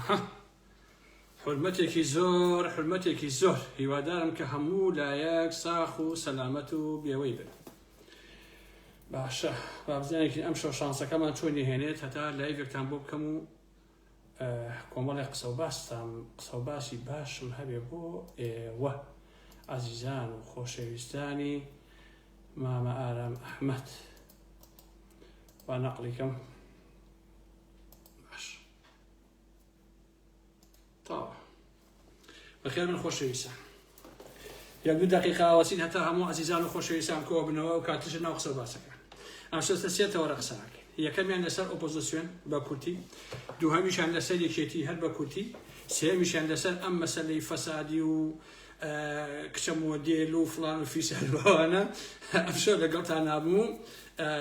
ئەها حورمەتێکی زۆر حورمەتێکی زۆر هیوادارم کە هەموو لایەک ساخ و سەلامەت و بێوەی بن باشە بابزانێکی ئەم شەو شانسەکەمان چۆنی هێنێت هەتا لایڤێکتان بۆ بکەم و کۆمەڵی قسە و باستان قسە و باسی باشم هەبێ بۆ ئێوە ئازیزان و خۆشەویستانی مامە ئارام ئەحمەد با نەقلیکەم باش تاوە بەخێر من خۆشەویستان یەک دوو دقیقە ئاوەسین هەتا هەموو ئازیزان و خۆشەویستان کۆ بنەوە و کاتیشە ناو قسە باسەکان ئەم شەستە سێ تەوەرە قسە ئەکەین یەکەمیان لەسەر ئۆپۆزیسیۆن بە کورتی دووهەمیشان لەسەر یەکێتی هەر بە کورتی سێمیشان لەسەر ئەم مەسەلەی فەسادی و کچە مۆدێل و فلان و فیسەرەوانە ئەمشەو لەگەڵتان نابوو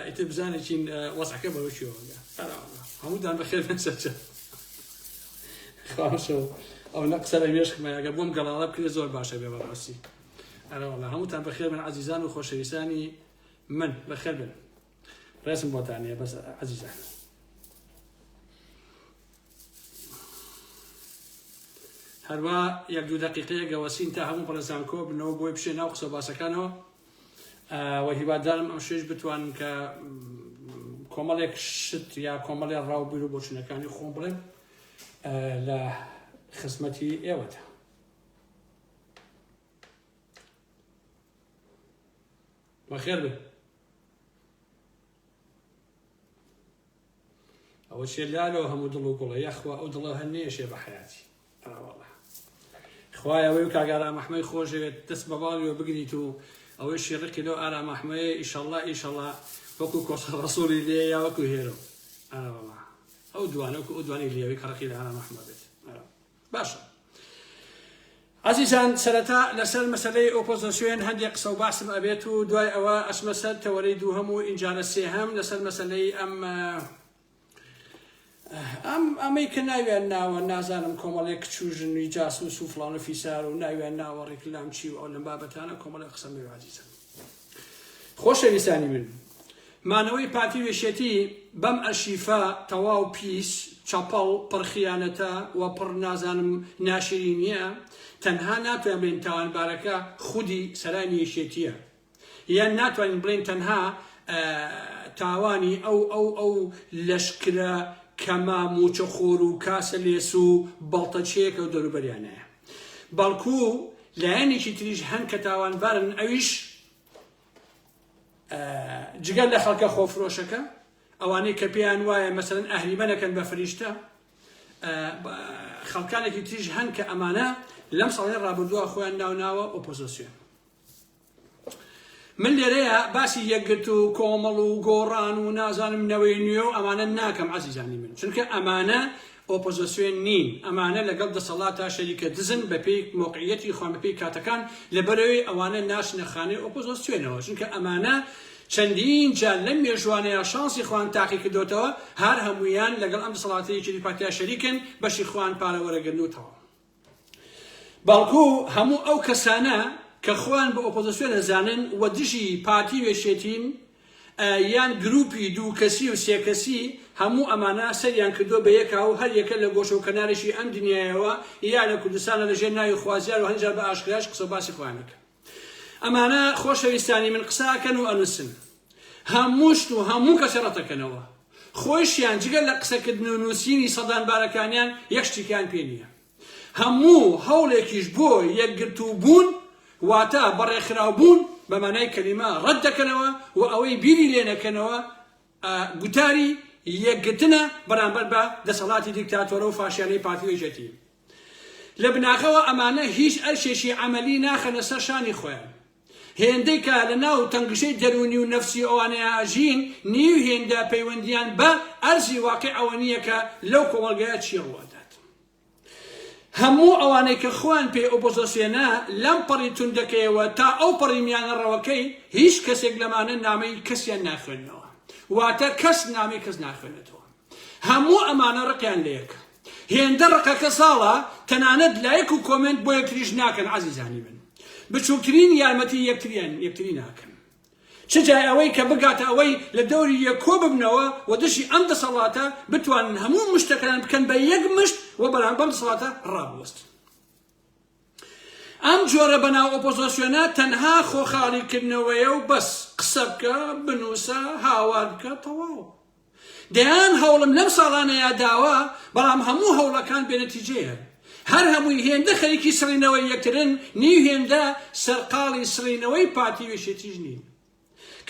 ئیتر بزانێکین وەزعەکە بەرەو کوێوە هەمووتان بەخێر بێن سەرچە خاوشەو ئەو نە قسە لە مێشکمە ئەگەر بۆم گەڵاڵە بکرێت زۆر باشە بێ بەڕاستی ئەرەوەڵا هەمووتان بەخێر بن عەزیزان و خۆشەویستانی من بەخێر بن ڕێزم بۆتان هەیە بەس عەزیزان هەروە یەک دوو دقیقەیە گەوەسین تا هەموو بەڕێزان کۆ بنەوە بۆی بچێ ناو قسە باسەکانەوە و هیوادارم ئەم شێش بتوانم کە کۆمەڵێک شت یا کۆمەڵێ ڕاو بیر و بۆچونەکانی خۆم بڵێم لە خزمەتی ئێوەدا. بەخێر بن. ئەوە چێ لالۆ هەموو دڵ و گوڵە یەخوا ئەو دڵە هەر نێشێ بە حەیاتی ئەوەڵا خوایە ئەوەی کاک ئارام ئەحمەی خۆشەوێت دەست بە باڵیەوە بگریت و ئەوەیشی ڕقی لەو ئارام ئەحمەیە ئیشەڵڵا ئیشەڵڵا وەکو کۆسە ڕەسوڵی لێ یا وەکو هێرۆ ئەرەوەڵا ئەو دوانە وەکو ئەو دوانەی لێوەی کە ڕقی لە ئارام ئەحمە بێت باشە عزیزان سەرەتا لەسەر مەسەلەی ئۆپۆزۆسیۆن هەندێک قسە و باسم ئەبێت و دوای ئەوە ئەچمە سەر تەوەرەی دووهەم و ئینجالە سێهەم لەسەر مەسەلەی ئەم ئەم ئەمەی کە ناویان ناوە نازانم کۆمەڵێک کچ و ژنی جاسوس و فڵان و فیسار و ناویان ناوە ڕیکلام چی و ئەو لەم بابەتانە کۆمەڵێک قسەم لێ عزیزان خۆشەویستانی من مانەوەی پارتی و یەکێتی بەم ئەرشیفە تەواو پیس چەپەڵ پڕ خیانەتە و پڕ نازانم ناشرینیە تەنها ناتوانین بڵێین تاوانبارەکە خودی سەرانی یەکێتیە یان ناتوانین بڵێین تەنها تاوانی ئەو ئەو ئەو لەشکرە کەمە موچەخۆر و کاسە لێس و بەڵتەچیەکە و دەوروبەریانەیە بەڵکو لایەنێکی تریش هەن کە تاوانبارن ئەویش جگەر لە خەڵکە خۆفرۆشەکە ئەوانەی کە پێیان وایە مەسەلەن ئەهریمەنەکەن بە فریشتە خەڵکانێکی تریش هەن کە ئەمانە لەم ساڵی ڕابردووە خۆیان ناوناوە ئۆپۆزیسیۆن من لێرەیە باسی یەکگرتوو و کۆمەڵ و گۆڕان و نازانم نەوەی نوێ و ئەمانە ناکەم عەزیزانی من چونکە ئەمانە ئۆپۆزسیۆن نین ئەمانە لەگەڵ دەسەڵاتا شەریکە دزن بەپێی مۆقعیەتی خۆیان بەپێی کاتەکان لەبەرئەوەی ئەوانە ناچنە خانەی ئۆپۆزسیۆنەوە چونکە ئەمانە چەندین جار لەم مێژوانەیا شانسی خۆیان تاقی کردۆتەوە هەر هەموویان لەگەڵ ئەم دەسەڵاتەی یەکێتی پارتیا شەریکن بەشی خۆیان پارە وەرەگرن و تەواو. بەڵکو هەموو ئەو کەسانە کە خۆیان بە ئۆپۆزسیۆن ئەزانن و دژی پارتی و یەکێتین یان گروپی دوو کەسی و سێ کەسی هەموو ئەمانە سەریان کردووە بە یەکا و هەر یەکە لە گۆشە و کەنارێکی ئەم دنیایەوە یا لە کوردستانە لە ژێر ناوی خوازیار و هەندێک جار بە ئاشکراش قسە و باسی خۆیان ئەکەن. ئەمانە خۆشەویستانی من قسە ئەکەن و ئەنووسن هەموو شت و هەموو کەسێ ڕەتەکەنەوە خۆیشیان جگە لە قسەکردن و نووسینی سەدان بارەکانیان یەک شتیکیان پێ نییە هەموو هەوڵێکیش بۆ یەکگرتوو بوون واتە بەڕێکخراو بوون بە مانای کەلیمە ڕەت دەکەنەوە و ئەوەی بیری لێ نەکەنەوە گوتاری یەکگرتنە بەرامبەر بە دەسەڵاتی دیکتاتۆرە و فاشیانەی پارتی و یەکێتی. لە بناغەوە ئەمانە هیچ ئەرکێکی عەمەلی ناخەنە سەر شانی خۆیان. هێندەی کە لە ناو تەنگژەی دەروونی و نەفسی ئەوانەیا ئەژین، نیو هێندە پەیوەندییان بە ئەرزی واقیعەوە نییە کە لەو کۆمەڵگایە چی ڕووئەدات. هەموو ئەوانەی کە خۆیان پێ ئۆپۆزۆسیۆنە لەم پەڕی توندەکەیەوە تا ئەو پەڕی میانەڕەوەکەی هیچ کەسێک لەمانە نامەی کەسیان ناخوێننەوە. واتە کەس نامەی کەس ناخوێنێتەوە. هەموو ئەمانە ڕقیان لەیەکە. هێندە ڕقەکە زاڵە تەنانەت لایک و کۆمێنت بۆ یەکتریش ناکەن عەزیزانی من. بچوکترین یارمەتی یەکتریان یەکتری ناکەن. چ جای ئەوەی کە بگاتە ئەوەی لە دەوری یەک کۆ ببنەوە و دژی ئەم دەسەڵاتە بتوانن هەموو مشتەکەیان بکەن بە یەک مشت و بەرامبەر بەم دەسەڵاتە ڕابوەستن. ئەم جۆرە بەناو ئۆپۆزۆسیۆنە تەنها خۆخاڵی کردنەوەیە و بەس، قسە بکە، بنووسە، هاوار بکە، تەواو. دەیان هەوڵم لەم ساڵانەیا داوە، بەڵام هەموو هەوڵەکان بێنەتیجەیە. هەر هەمووی هێندە خەریکی سڕینەوەی یەکترن، نیو هێندە سەرقاڵی سڕینەوەی پارتی و یەکێتیش نین.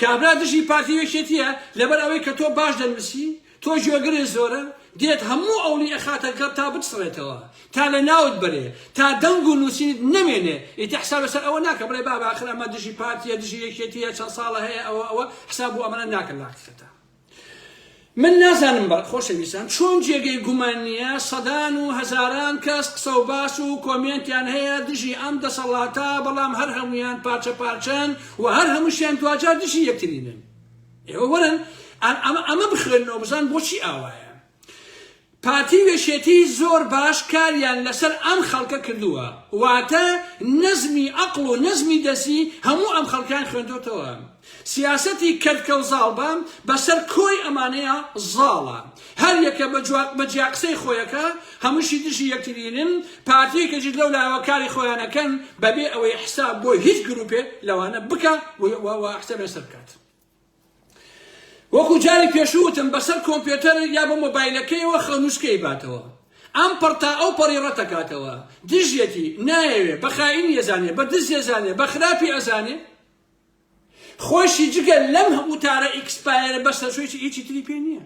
کابرا دژی پارتی و یەکێتیە لەبەر ئەوەی کە تۆ باش دەنوسی تۆ گوێگرت زۆرە دێت هەموو ئەوڵی ئەخاتە گەڕ تا بتسڕێتەوە تا لە ناوت بەرێ تا دەنگ و نوسینت نەمێنێ ئیتر حساب لەسەر ئەوە ناکە بڵێ بابە ئاخر ئەمە دژی پارتیە دژی یەکێتیە چەند ساڵە هەیە ئەوە ئەوە حساب بۆ ئەمانە ناکەن لە حەقیقەتا. من نازانم بە خۆشەویستان چۆن جێگەی گومان نییە سەدان و هەزاران کەس قسە و باس و کۆمێنتیان هەیە دژی ئەم دەسەڵاتە بەڵام هەر هەمویان پارچە پارچەن و هەر هەمووشیان دواجار دژی یەکترینن ئێوە وەرن ئەمە ئەمە بخوێنەوە بزان بۆچی ئاوایە پارتی و یەکێتی زۆر باش کاریان لەسەر ئەم خەڵکە کردووە واتە نەزمی ئەقڵ و نەزمی دەستی هەموو ئەم خەڵکەیان خوێندۆتەوە سیاسەتی کەرتکە و زاڵبە بەسەر کۆی ئەمانەیا زاڵە هەر یەکە بە جیا قسەی خۆیەکە هەمووشی دژی یەکترینن پارتی و یەکێتیش لەو لاوە کاری خۆیانەکەن بەبێ ئەوەی حساب بۆ هیچ گروپێ لەوانە بکا و حسابیان لەسەر بکات. وەکو جاری پێشوو وتم بەسەر کۆمپیوتەر یا بە مۆبایلەکەیەوە خەونوسکەی باتەوە ئەم پەڕ تا ئەو پەڕی ڕەتەکاتەوە دژیەتی نایەوێ بە خائینی ئەزانێ بە دز ئەزانێ بە خراپی ئەزانێ خۆشی جگە لەم وتارە expire ە بەسەرچوویی هیچی تری پێ نییە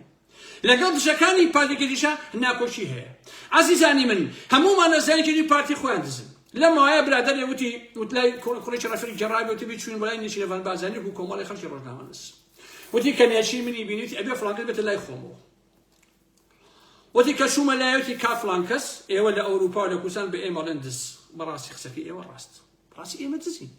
لەگەڵ دژەکانی پارتیکەریشا ناکۆکی هەیە عەزیزانی من هەموومان ئەزانین کە پارتی خۆیان دزن لەم ماوەیە برادەرێ وتی وت لای کوڕێکی ڕەفیق گێڕاوی وتی بی چوین بۆ لای نێچیرڤان بارزانی و کۆمەڵی خەڵکی ڕۆژنامەنووس وتی کە نێچیر منی بینی وتی ئەبێ فڵان کەس بێتە لای خۆمەوە وتی کە چوومە لای وتی کا فڵان کەس ئێوە لە ئەوروپا و لە کوردستان بە ئێمە ئەڵێن دز بەڕاستی قسەکەی ئێوە ڕاست ڕاستی ئێمە دزین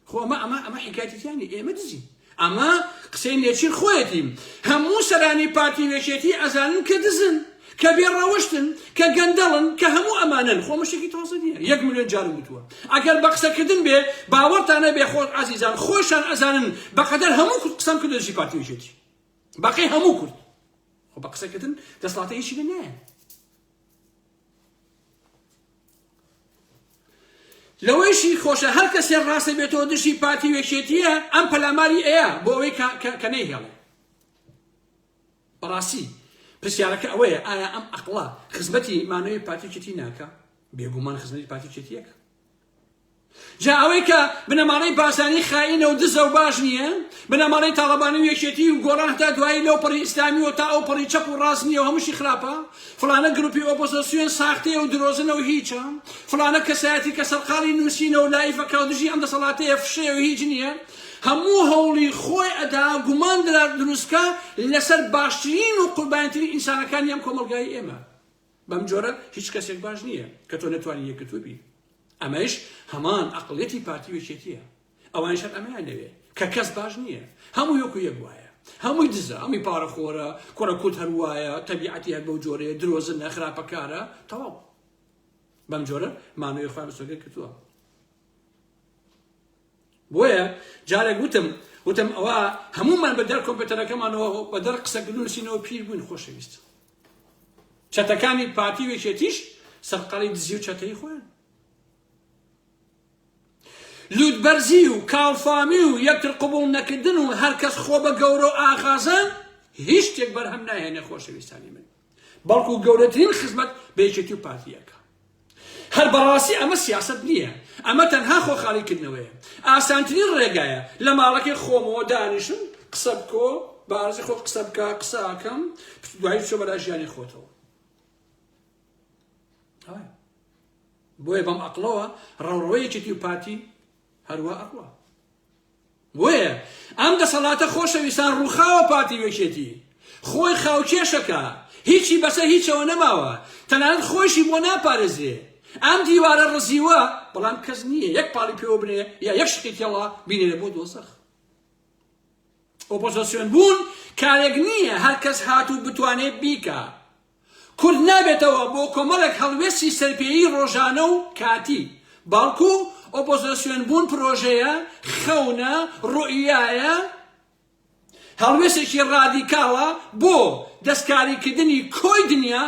خۆ ئەمە ئەمە ئەمە حیکایەتی تیا نیە ئێمە دزین ئەمە قسەی نێچیر خۆیەتی هەموو سەرانی پارتی و یەکێتی ئەزانن کە دزن کە بێ ڕەوشتن کە گەندەڵن کە هەموو ئەمانەن خۆ مشتێکی تازە نییە یەک ملیۆن جارم وتووە ئەگەر بە قسەکردن بێ باوەڕتان نەبێ خۆت عەزیزان خۆشان ئەزانن بەقەدەر هەموو کورد قسەم کردو دژی پارتی و یەکێتی بەقەی هەموو کورد خۆ بە قسەکردن دەسەڵاتە هیچی لێ نایە لەوەیشی خۆشە هەر کەسێ ڕاستە بێتەوە دژی پارتی و یەکێتیە ئەم پەلاماری ئەیە بۆ ئەوەی کە نەیهێڵێ بەڕاستی پرسیارەکە ئەوەیە ئایا ئەم ئەقڵە خزمەتی مانەوەی پارتی یەکێتی ناکە بێگومان خزمەتی پارتی یەکێتیەکە جا ئەوەی کە بنەماڵەی بارزانی خائینە و دزە و باش نییە، بنەماڵەی تاڵەبانی و یەکێتی و گۆڕان هەتا دوایی لەو پەڕی ئیسلامی و تا ئەو پەڕی چەپ و ڕاست نییە و هەمووشی خراپە، فڵانە گروپی ئۆپۆزۆسیۆن ساختەیە و درۆزنە و هیچە، فڵانە کەسایەتی کە سەرقاڵی نووسینە و لایڤەکە و دژی ئەم دەسەڵاتەیە فشەیە و هیچ نییە، هەموو هەوڵی خۆی ئەدا گومان دروستکا لەسەر باشترین و قوربانیترین ئینسانەکانی ئەم کۆمەڵگای ئێمە. بەم جۆرە هیچ کەسێک باش نییە کە تۆ نەتوانی یەکگرتوو بی. ئەمەیش هەمان ئەقڵیەتی پارتی و یەکێتیە. ئەوانیش هەر ئەمەیان دەوێ کە کەس باش نییە. هەمووی وەکو یەک وایە. هەمووی دزە، هەمووی پارەخۆرە، کوڕە کورد هەر وایە، تەبیعەتی هەر بەو جۆرەیە، درۆزنە، خراپەکارە، تەواو. بەم جۆرە مانەوەی خۆیان مسۆگەر کردووە. بۆیە جارێک وتم وتم ئەوە هەموومان بە دەر کۆمپیوتەرەکەمانەوە بە دەر قسەکردن و نووسینەوە پیر بووین خۆشەویست. چەتەکانی پارتی و یەکێتیش سەرقاڵی دزی و چەتەی خۆیان. لوتبەرزی و کاڵفامی و یەکتر قبوڵ نەکردن و هەرکەس خۆ بە گەورە و ئاغازان هیچ شتێک بەرهەم ناهێنێ خۆشەویستانی من بەڵکو گەورەترین خزمەت بە یەکێتی و پارتیەکە. هەر بەڕاستی ئەمە سیاسەت نییە، ئەمە تەنها خۆ خاڵی کردنەوەیە. ئاسانترین ڕێگایە لە ماڵەکەی خۆمەوە دانیشم قسە بکۆ، بە ئارەزوی خۆت قسە بکە، قسە ئەکەم، دوایی بچۆ بەلای ژیانی خۆتەوە. بۆیە بەم ئەقڵەوە ڕەوڕەوەی یەکێتی و پارتی هەروا ئەڕوا. بۆیە ئەم دەسەڵاتە خۆشەویستان ڕووخاوە پارتی و یەکێتی خۆی خاوکێشەکە هیچی بەسەر هیچەوە نەماوە تەنانەت خۆیشی بۆ ناپارێزرێ ئەم دیوارە ڕزیوە بەڵام کەس نییە یەک پاڵی پێوە بنێ یا یەک شقی تێڵا بینێرێ بۆ دۆزەخ ئۆپۆزۆسیۆن بوون کارێک نییە هەر کەس هات و بتوانێ بیکا کورت نابێتەوە بۆ کۆمەڵێک هەڵوێستی سەرپێیی ڕۆژانە و کاتی، بەڵکو ئۆپۆزۆسیۆن بوون پرۆژەیە، خەونە، ڕوئیایە، هەڵوێستێکی ڕادیکاڵە بۆ دەستکاریکردنی کۆی دنیا،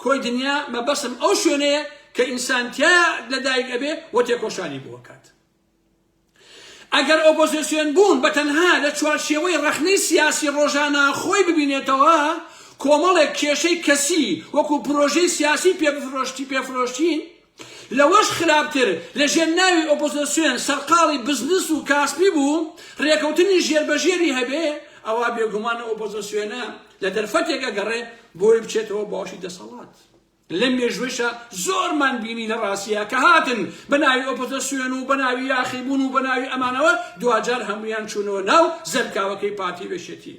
کۆی دنیا مەبەستم ئەو شوێنەیە کە ئینسان تیایا لەدایک ئەبێ و تێکۆشانی بۆ ئەکات. ئەگەر ئۆپۆزیسیۆن بوون بە تەنها لە چوارچێوەی ڕەخنەی سیاسی ڕۆژانە خۆی ببینێتەوە، کۆمەڵێک کێشەی کەسی وەکو پرۆژەی سیاسی پێ پێفرۆشتین، لەوەش خراپتر لە ژێر ناوی ئۆپۆزیسیۆن سەرقاڵی بزنس و کاسپی بوو، ڕێکەوتنی ژێربەژێری هەبێ، ئەوا بێگومان ئەو ئۆپۆزیسیۆنە لە دەرفەتێک ئەگەڕێ بۆی بچێتەوە باوەشی دەسەڵات. لەم مێژوەیشا زۆرمان بینی لە ڕاستیا کە هاتن بە ناوی ئۆپۆزسیۆن و بە ناوی یاخیبوون و بە ناوی ئەمانەوە دواجار هەموویان چوونەوە ناو زەلکاوەکەی پارتی و یەکێتی.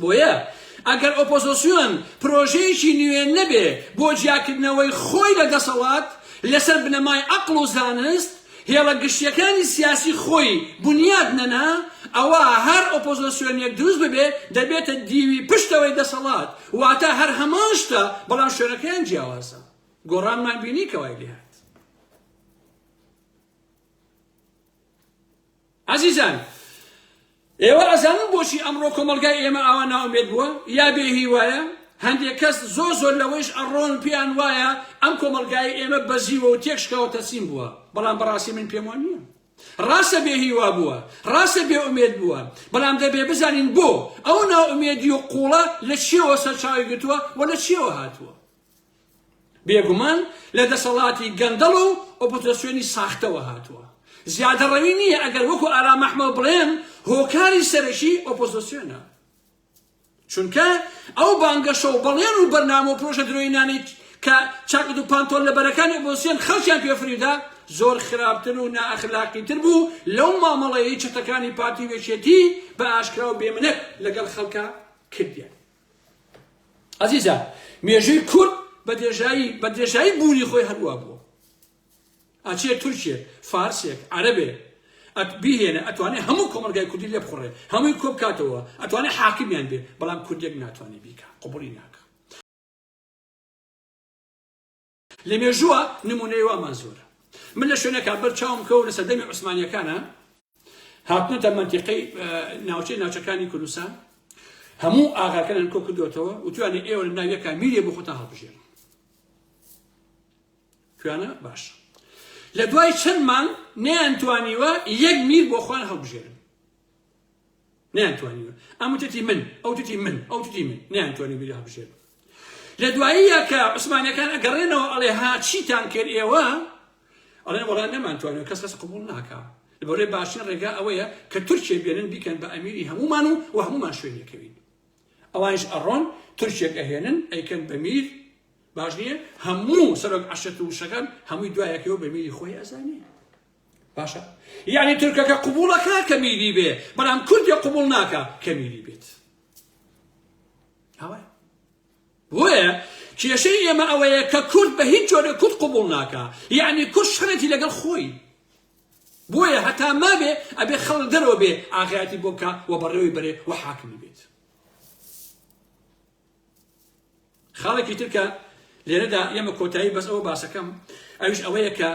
بۆیە ئەگەر ئۆپۆزسیۆن پرۆژەیەکی نوێ نەبێ بۆ جیاکردنەوەی خۆی لە دەسەڵات لەسەر بنەمای عەقڵ و زانست، هێڵە گشتیەکانی سیاسی خۆی بونیاد نەنا، ئەوا هەر ئۆپۆزۆسیۆنێک دروست ببێ دەبێتە دیوی پشتەوەی دەسەڵات، واتە هەر هەمان شتە بەڵام شوێنەکەیان جیاوازە. گۆڕانمان بینی کە وای لێهات. ئازیزان ئێوە ئەزانن بۆچی ئەمڕۆ کۆمەڵگای ئێمە ئاوا نائومێد بووە یا بێ هیوایە؟ هەندێک کەس زۆر زۆر لەوەیش ئەڕۆن پێیان وایە ئەم کۆمەڵگای ئێمە بەزیوە و تێکشکاوە تەسلیم بووە، بەڵام بەڕاستی من پێم وا نییە. ڕاستە بێ هیوا بووە، ڕاستە بێ ئومێد بووە، بەڵام دەبێ بزانین بۆ ئەو نائومێدی و قووڵە لە چییەوە سەرچاوەی گرتووە و لە چییەوە هاتووە. بێگومان لە دەسەڵاتی گەندەڵ و ئۆپۆزسیۆنی ساختەوە هاتووە. زیادەڕەوی نییە ئەگەر وەکو ئارام ئەحمەد بڵێم هۆکاری سەرەکی ئۆپۆزسیۆنە. چونکە ئەو بانگەشە و بەڵێن و بەرنامە و پرۆژە درۆینانەی کە چاکەت و پانتۆڵ لەبەرەکانی ئۆپۆزسیۆن خەڵکیان پێ فریودا زۆر خراپتر و نائەخلاقیتر بوو لەو مامەڵەیەی چەتەکانی پارتی و یەکێتی بە ئاشکرا و بێمنەت لەگەڵ خەڵکا کردیان. ئەزیزان مێژووی کورد بە درێژایی بە درێژایی بوونی خۆی هەروا بووە ئەچێ تورکێک فارسێک عەرەبێک ئەت بیهێنە ئەتوانێ هەموو کۆمەڵگای کوردی لێ بخوڕێ هەمووی کۆ بکاتەوە ئەتوانێ حاکمیان بێ بەڵام کوردێک ناتوانێ بیکا قبوڵی ناکا لە مێژووە نمونەی وامان زۆرە من لە شوێنێکا بەر چاوم کەوت لە سەردەمی عوسمانیەکانە هاتنەتە مەنتیقەی ناوچەی ناوچەکانی کوردستان هەموو ئاغاکانیان کۆ کردوێتەوە وتوانە ئێوە لە ناویەکە میرێ بۆ خۆتان هەڵبژێرن توانە باش لە دوای چەند مانگ نەیانتوانیوە یەک میر بۆ خۆیان هەڵبژێرن نەیانتوانیوە ئەم وتێتی من ئەو وتێتی من ئەو وتێتی من نەیانتوانی میری هەڵبژێرن لە دواییە کە عوسمانەکان ئەگەڕێنەوە ئەڵێ ها چیتان کرد ئێوە ئەڵێن وەڵا نەمانتوانیوە کەس کەس قبوڵ ناکا لەبەرێ باشترین ڕێگا ئەوەیە کە تورکیە بێنن بیکەن بە ئەمیری هەمومان و و هەمومان شوێنەکەوین ئەوانیش ئەڕۆن تورکێک ئەهێنن ئەیکەن بە میر باش نییە هەموو سەرۆک عەشرەت و وشەکان هەمووی دوایەکەوە بە میری خۆی ئەزانێ باشە یعنی تورکەکە قبوڵەکە کە میری بێ بەڵام کوردێ قبوڵ ناکە کە میری بێت ئەوە بۆیە کێشەی ئێمە ئەوەیە کە کورد بە هیچ جۆرە کورد قبوڵ ناکە یعنی کورد شەڕێتی لەگەڵ خۆی بۆیە هەتا مابێ ئەبێ خەڵک دەرەوە بێ ئاغایەتی بۆ بکە و بەڕێوەی بەرێ و حاکمی بێت خاڵێکی تر کە لێرەدا ئێمە کۆتایی بەس ئەوە باسەکەم ئەویش ئەوەیە کە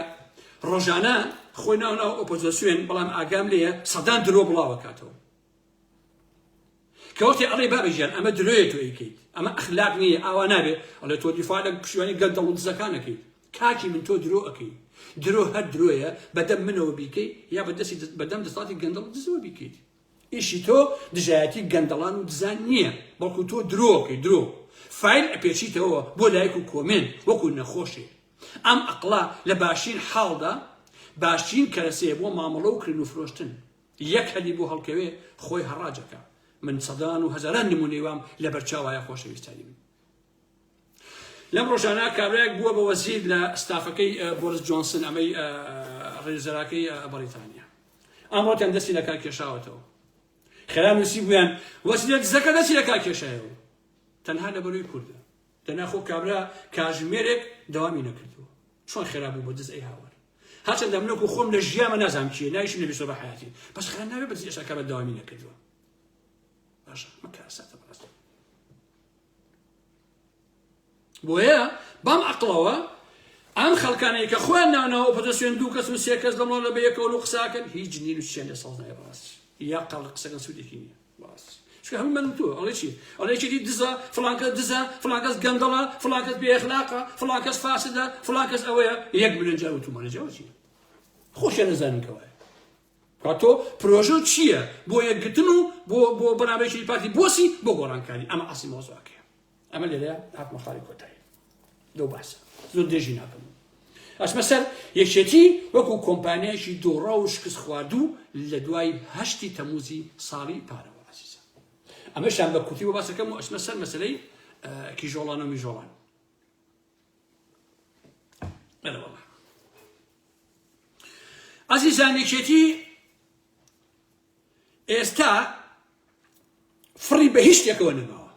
ڕۆژانە خۆی ناو ناو ئۆپۆزیسیۆن بەڵام ئاگام لێیە سەدان درۆ بڵاوەکاتەوە کە وەختی ئەڵێ بابە گیان ئەمە درۆیە تۆ ئەیکەیت ئەمە ئەخلاق نییە ئاوا نابێ ئەڵێ تۆ دیفاع لە پشتیوانی گەندەڵ و دزەکان ئەکەیت کاکی من تۆ درۆ ئەکەی درۆ هەر درۆیە بەدەم منەوە بیکەی یا بەدەستی بەدەم دەسەڵاتی گەندەڵ و دزەوە بیکەیت ئیشی تۆ دژایەتی گەندەڵان و دزان نییە بەڵکو تۆ درۆکەی درۆ فایل ئەپێچیتەوە بۆ لایک و comment وەکو نەخۆشێک ئەم ئەقڵە لە باشترین حاڵدا باشترین کەرەسەیە بۆ مامەڵە و کرین و فرۆشتن یەک هەلی بۆ هەڵکەوێ خۆی هەڕاجەکە من سەدان و هەزاران نمونەی وام لەبەرچاوایە خۆشەویستانی من لەم ڕۆژانە کابرایەک بووە بە وەزیر لە ستافەکەی بۆرس جۆنسن ئەمەی ڕێزەراکەی بەریتانیا ئەمڕۆتیان دەستی لەکار کێشاوەتەوە خێرا نووسی بوویان وەزیرە دزەکە دەستی لەکار کێشایەوە تەنها لەبەروی کوردە دەنا خۆ کابرا کاژمێرێک دەوامی نەکردووە چۆن خێرا بوو بە دز ئەی هاوار هەرچەندە من وەکو خۆم لە ژیامە نازانم کێ ناویشم نەبیستوە بە حەیاتی بەس خێرا ناوێ بە دز ئێستا کابرا دەوامی نەکردووە باشە ئەمە کارەساتە بەڕاستی بۆیە بەم عەقڵەوە. ئەم خەڵکانەی کە خۆیان ناوناوە ئۆپۆزسیۆن دوو کەس و سێ کەس لەمڵ لە بەیەکەوە و قساکەن هیچ نین و چیان لە ساز نایە بەڕاستی یا قەڵ قسەکەن سوودێکی نییە بەڕاستی چونکە هەموو من تۆ ئەڵێ چی ئەڵێ چی دزە فڵان کەس دزە فڵان کەس گەندەڵە فڵان کەس بێ ئەخلاقە فڵان کەس فاسدە فڵان کەس ئەوەیە یەک ملیۆن جار وتومانە جا چی خۆشیان نەزانن کەوایە تۆ پرۆژە چییە بۆ یەکگرتن و بۆ بۆ بەنامەیەکی پارتی بۆسی بۆ گۆڕانکاری ئەمە ئەسی مۆزوعەکەیە ئەمە لێرە هاتمە خاڵی کۆتایی لەو باسە زۆر درێژی ناکەم ئەچمە سەر یەکێتی وەکو کۆمپانیایکی دۆڕا و شکست خواردوو لە دوای هەشتی تەموزی ساڵی پارەوە عزیزە ئەمەشان بە کورتی بۆ باسەکەم و ئەچمە سەر مەسلەی کیژۆڵان و میژۆڵان عزیزان یەکێتی ئێستا فڕی بە هیچ شتێکەوە نەماوە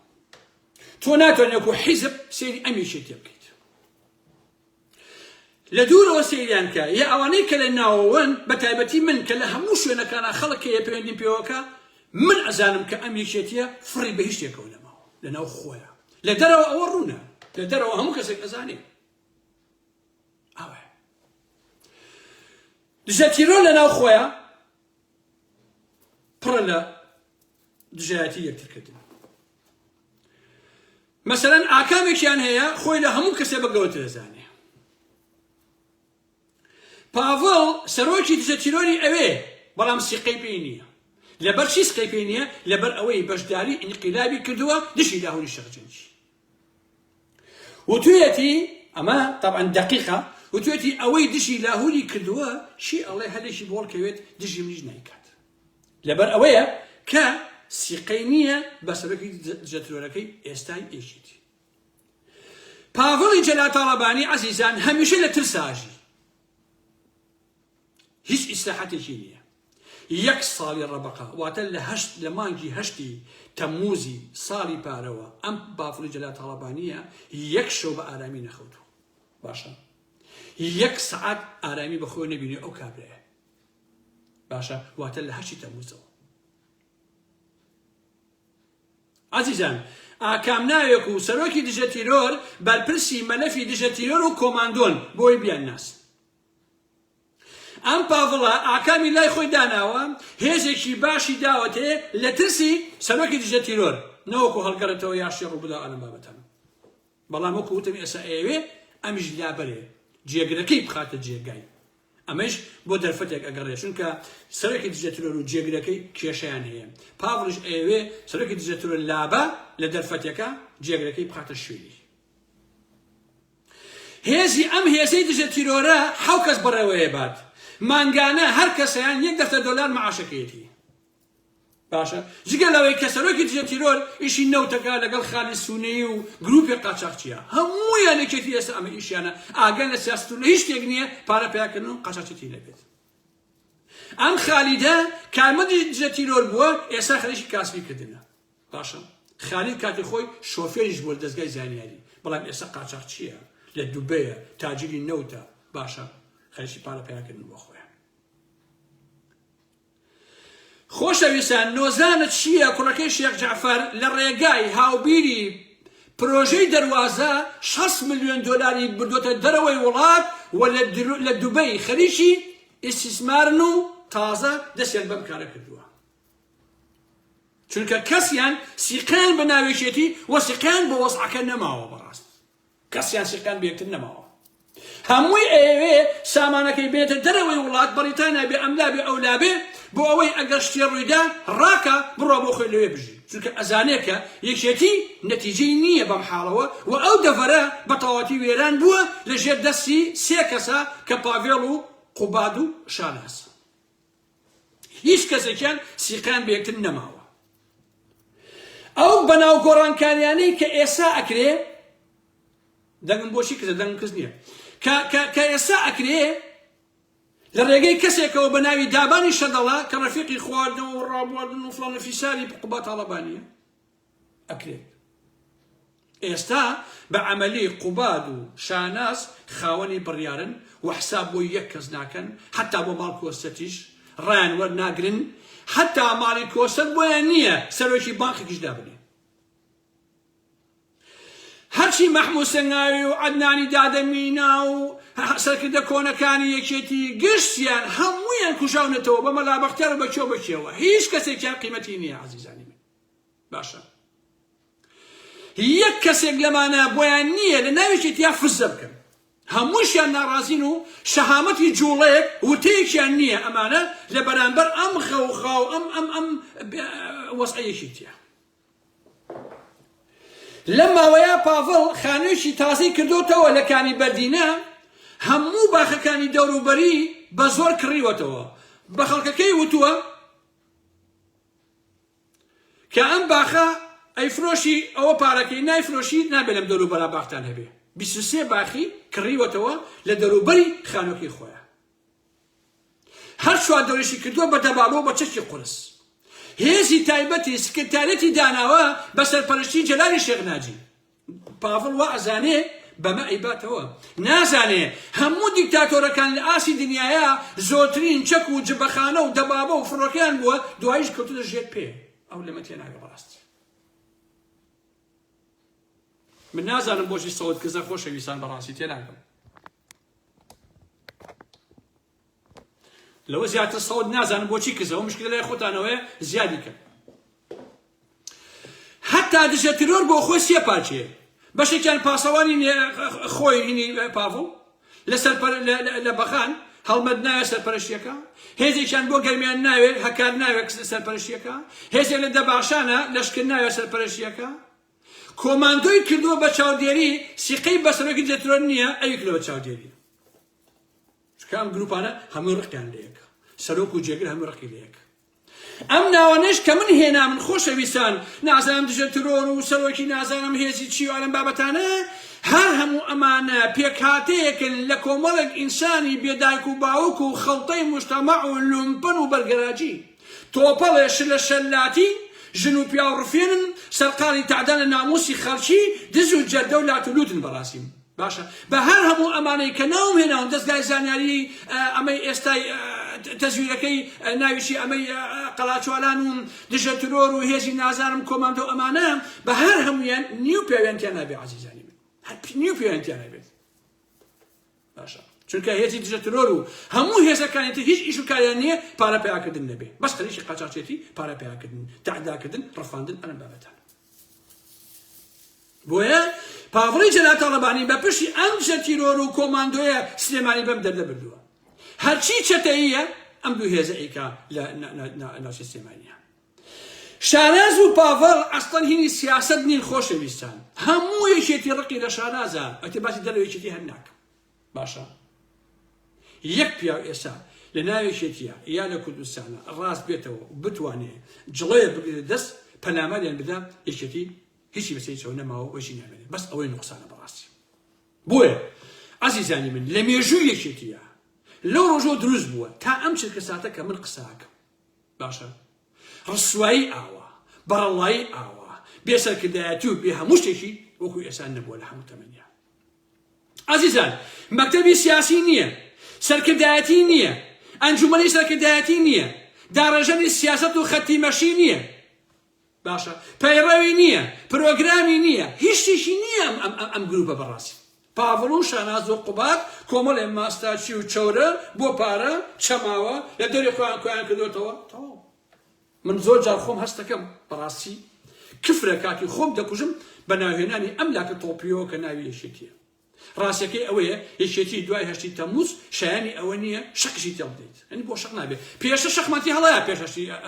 تۆ ناتوانێت وەکو حیزب سەیری ئەم یەکێتیە بکەیت لە دوورەوە سەیریان کە یا ئەوانەی کە لە ناوەوەن بە تایبەتی من کە لە هەموو شوێنەکانە خەڵک هەیە پەیوەندیم پێوەکە من ئەزانم کە ئەم یەکێتیە فڕی بە هیچ شتێکەوە نەماوە لە ناو خۆیان لە دەرەوە ئەوە ڕوونە لە دەرەوە هەموو کەسێک ئەزانێ ئەوە دژە تیرۆر لە ناو خۆیان پڕە لە دژایەتی یەکترکردن مەسەلەن ئاکامێکیان هەیە خۆی لە هەموو کەسێ بە گەورەتر دەزانێ پاڤڵ سەرۆکی دژە تیرۆری ئەوێ بەڵام سیقەی پێی نییە لەبەر چی سقەی پێی نییە لەبەر ئەوەی بەشداری ئینقلابی کردووە دژی لاهوری شێخ جەنگی وتویەتی ئەمە تەبعەن دەقیقە وتویەتی ئەوەی دژی لاهوری کردووە چی ئەڵێ هەلێکی بۆڵ کەوێت دژی منیش نایکات لەبەر ئەوەیە کە سیقەی نییە بە سەرۆکی دژەترۆرەکەی ئێستای یەکێتی پاڤڵی جەلال تاڵەبانی عەزیزان هەمیشە لە ترساژی هیچ ئیسراحەتێکی نییە یەک ساڵی ڕەبەقە واتە لە هەشت لە مانگی هەشتی تەمموزی ساڵی پارەوە ئەم بافڵی جەلال تاڵەبانییە یەک شەو بە ئارامی نەخەوتووە باشە یەک سەعات ئارامی بە خۆی نەبینی ئەو کابرایە باشە واتە لە هەشتی تەمموزەوە عزیزان ئاکام ناوێک و سەرۆکی دژە تیرۆر بەرپرسی مەلەفی دژە تیرۆر و کۆماندۆن بۆی بیان ناسن ئەم پاڤڵە ئاکامی لای خۆی داناوە، هێزێکی باشی داوەتێ لە ترسی سەرۆکی دژە تیرۆر نەوەکو هەڵگەڕێتەوە یا شتێ ڕووبدا ئەلەم بابەتانە. بەڵام وەکو وتم ئێستا ئەیەوێ ئەمیش لابەرێ جێگرەکەی بخاتە جێگای. ئەمەیش بۆ دەرفەتێک ئەگەڕێ چونکە سەرۆکی دژە تیرۆر و جێگرەکەی کێشەیان هەیە. پاڤڵیش ئەیەوێ سەرۆکی دژە تیرۆر لابا لە دەرفەتێکا جێگرەکەی بخاتە شوێنی. هێزی ئەم هێزەی دژە تیرۆرە حەو کەس بەڕێوەیەبات مانگانە هەر کەسەیان یەک دەفتەر دۆلار معاشەکەیەتی باشە جگە لەوەی کە سەرۆکی دژە تیرۆر ئیشی نەوتەکە لەگەڵ خالی سونەی و گروپی قاچاخچیە هەموویان یەکێتی ئێستا ئەمە ئیشیانە ئاگەن لە سیاست و لە هیچ شتێک نییە پارە پیاکردن و قاچاخچێتی نەبێت ئەم خالیدە کارمەندی دژە تیرۆر بووە ئێستا خەریکی کاسبی کردنە باشە خالید کاتی خۆی شۆفێریش بووە لە دەزگای زانیاری بەڵام ئێستا قاچاخچییە لە دوبەیە تاجری نەوتە باشە خەریکی پارە پەیاکردن بۆ خۆیان خۆشەویستان نۆزانە چییە کوڕەکەی شێخ جەعفەر لە ڕێگای هاوبیری پرۆژەی دەروازە 6 ملیۆن دۆلاری بردۆتە دەرەوەی وڵات و لە دوبەی خەریکی ئیستیسمارن و تازە دەستیان بەم کارە کردووە چونکە کەسیان سیقەیان بە ناوێکێتی و سیقەیان بە وەزعەکە نەماوە بەڕاست کەسیان سیقەیان بە یەکتر نەماوە هەمووی ئەیەوێ سامانەکەی بێتە دەرەوەی وڵات بەریتانیا بێ ئەملا بێ ئەولا بێ بۆ ئەوەی ئەگەر شتێ ڕوویدا ڕاکە بڕوا بۆ خۆی لەوێ بژی چونکە ئەزانێ کە یەکێتی نەتیجەی نییە بەم حاڵەوە و ئەو دەڤەرە بە تەواوەتی وێران بووە لەژێر دەستی سێ کەسە کە پاڤێڵ و قوباد و شاناز هیچ کەسێکیان سیقەیان بە یەکتر نەماوە ئەو بەناو گۆڕانکاریانەی کە ئێسا ئەکرێ دەنگم بۆچی کزە دەنگم کز نییە کە ئێسا ئەکرێ لە ڕێگەی کەسێکەوە بە ناوی دابانی شەدەڵە کە ڕەفیقی خواردنەوە و ڕابواردن و فڵان و فیساری قوبا تاڵەبانیە ئەکرێت. ئێستا بە عەمەلی قوباد و شاناز خاوەنی بڕیارن و حساب بۆ یەک کەس ناکەن حەتا بۆ ماڵ کۆسرەتیش ڕایان وەرناگرن حەتا ماڵی کۆسرەت بۆیان نییە سەرۆکی بانقێکیش دابنێ. هەرچی مەحمود سەنگاوی و عەدنانی دادە مینا و سەرکردە کۆنەکانی یەکێتی گشتیان هەموویان کوژاونەتەوە بە مەلا بەختیار و بە کێ و بە کێوە هیچ کەسێکیان قیمەتی نییە عەزیزانی من باشە یەک کەسێک لەمانە بۆیان نییە لە ناو یەکێتیا فزە بکەن هەمووشیان ناڕازین و شەهامەتی جوڵەیەک وتەیەکیان نییە ئەمانە لە بەرامبەر ئەم غەوغا و ئەم ئەم ئەم وەزعە یەکێتیە لەم ماوەیە پاڤڵ خانوویەکی تازەی کردۆتەوە لە کانی بەردینە، هەموو باخەکانی دەوروبەری بە زۆر کڕیوەتەوە، بە خەڵکەکەی وتووە کە ئەم باخە ئەیفرۆشی ئەوە پارەکەی نایفرۆشی نابێ لەم دەوروبەرا باختان هەبێ. 23 باخی کڕیوەتەوە لە دەوروبەری خانووەکەی خۆیان. هەر چواردەوریشی کردووە بە دەبابە و بە چەکی قورس. هێزی تایبەتی سکرتاریەتی داناوە بە سەرپەرشتی جەلالی شێخ ناجی. پاڤڵ وا ئەزانێ بەمە ئەیباتەوە. نازانێ هەموو دیکتاتۆرەکان لە ئاستی دنیایا زۆرترین چەک و جبەخانە و دەبابە و فڕۆکەیان بووە دواییش کەوتوونە ژێر پێ. ئەو لەمە تێناگە بەڕاستی. من نازانم بۆچی سەوت کزە خۆشەویستان بەڕاستی تێناگەم. لەوە زیاتر سەوت نازانم بۆچی کزەوە مشکلە لای خۆتانەوەیە زیادی کەن حتا دژە ترۆر بۆ خۆی سێ پارچەیە بەشێکیان پاسەوانی خۆی هینی پاڤڵ لەسەر لە بەغان هەڵمەت ناوێ سەرپەرشتیەکە هێزێکیان بۆ گەرمیان ناوێ هەکار ناوێ سەرپەرشتیەکە هێزێک لە دەباشانە لەشکر ناوێ سەرپەرشتیەکە کۆماندۆی کردووە بە چاودێری سیقەی بە سەرۆکی دژەترۆر نییە ئەوی کردووە بە چاودێری چونکە ئەم گروپانە هەمووی ڕقیان لەیەکە سەرۆک و جێگر هەموو ڕقی لەیەکە ئەم ناوانەش کە من هێنا من خۆشەویستان نازانم دژە ترۆر و سەرۆکی نازانم هێزی چی و ئەم بابەتانە هەر هەموو ئەمانە پێکهاتەیەکن لە کۆمەڵێک ئینسانی بێدایک و باوک و خەڵتەی مجتەمەع و لومپن و بەرگەراجی تۆپەڵێ شلە شەلاتی، ژن و پیاو ڕفێنن، سەرقاڵی تەعدا لە ناموسی خەڵکی، دز و جەردە و لات و لوتن بەڕاستی باشە بە هەر هەموو ئەمانەی کە ناوم هێناون دەزگای زانیاری ئەمەی ئێستای تەزویرەکەی ناویشی ئەمەی قەلاچوالان و دژە ترۆر و هێزی نازانم کۆماندۆ ئەمانە بە هەر هەموویان نیو پیاویان تیا نابێ عەزیزانی من هەر نیو پیاویان تیا نابێت. باشە چونکە هێزی دژە ترۆر و هەموو هێزەکانی تر هیچ ئیش و کاریان نییە پارە پیاکردن نەبێ بەس خەریکی قاچاخچێتی پارە پیاکردن تەعداکردن ڕفاندن ئەم بابەتان بۆیە پاڤڵی جەلال تاڵەبانی بە پشتی ئەم دژە تیرۆر و کۆماندۆیە سلێمانی بەم دەردە بردووە هەرچی چەتەییە ئەم دوو هێزە ئەیکا لە ناوچەی سلێمانیە شاناز و پاڤڵ ئەسڵەن هینی سیاسەت نین خۆشەویستان هەموو یەکێتی ڕقی لە شانازە ئەتێ باسی دەرەوە یەکێتی هەر ناکەم باشە یەک پیاو ئێستا لە ناو یەکێتیە یا لە کوردستانە ڕاست بێتەوە بتوانێ جڵەیە بگرێت دەست پەلاماریان بدا یەکێتی هیچی بەسەری چەوە نەماوە وەشی نامێنێ بەس ئەوەی نوقسانە بەڕاستی بۆیە عەزیزانی من لە مێژووی یەکێتیە لەو ڕۆژەوە دروست بووە تا ئەم چرکە ساتە کە من قساکەم باشە ڕسوایی ئاوا، بەڕەڵایی ئاوا، بێ سەرکردایەتی و بێ هەموو شتێکی وەکو ئێستا نەبووە لە هەموو تەمەنیا. ئازیزان مەکتەبی سیاسی نییە، سەرکردایەتی نییە، ئەنجومەنی سەرکردایەتی نییە، داڕێژەری سیاسەت و خەتی مەشی نییە. باشە پەیڕەوی نییە، پرۆگرامی نییە، هیچ شتێکی نییە ئەم ئەم ئەم گروپە بەڕاستی. پاڤڵ و شاناز و قوباد کۆمەڵێ ماستاچی و چەورە بۆ پارە چەماوە لە دەوری خۆیان کۆیان کردۆتەوە تەواو. من زۆر جار خۆم هەستەکەم بەڕاستی کفرە کاتی خۆم دەکوژم بە ناوهێنانی ئەم لاکە تۆپیەوە کە ناوی یەکێتیە. ڕاستیەکەی ئەوەیە یەکێتی دوای هەشتی تەموز شایانی ئەوە نییە شەقیشی تێ بدەیت یعنی بۆ شەق نابێت پێشە شەقمان تێ هەڵەیە پێش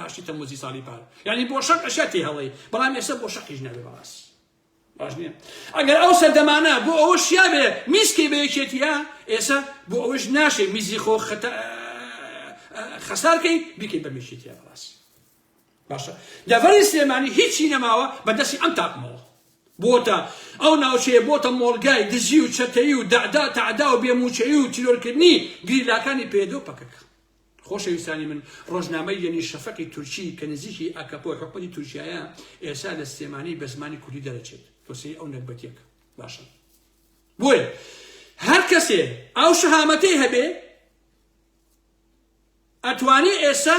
هەشتی تەموزی ساڵی پار یعنی بۆ شەق ئەشیا تێ هەڵەی بەڵام ئێستا بۆ شەقیش نابێ بەڕاستی باش نییە ئەگەر ئەو سەردەمانە بۆ ئەوە شیابێ میزکەی بە یەکێتیە ئێستا بۆ ئەوەش ناشێ میزی خۆ خەسارکەی بیکەی بە میشێتیە بەڕاستی باشە دەڤەری سلێمانی هیچی نەماوە بە دەستی ئەم تاقمەوە بۆتە ئەو ناوچەیە بۆتە مۆڵگای دزی و چەتەیی و دەعدا تەعدا و بێموچەیی و تیرۆرکردنی گریلاکانی پەیەدە و پەکەکە. خۆشەویستانی من ڕۆژنامەی یەنی شەفەقی تورکی کە نزیکی ئاکەپە و حکومەتی تورکیایە ئێسا لە سلێمانی بە زمانی کوردی دەرەچێت تۆ سەیری ئەو نەگبەتیەکە باشە بۆیە هەر کەسێ ئەو شەهامەتەی هەبێ ئەتوانێ ئێستا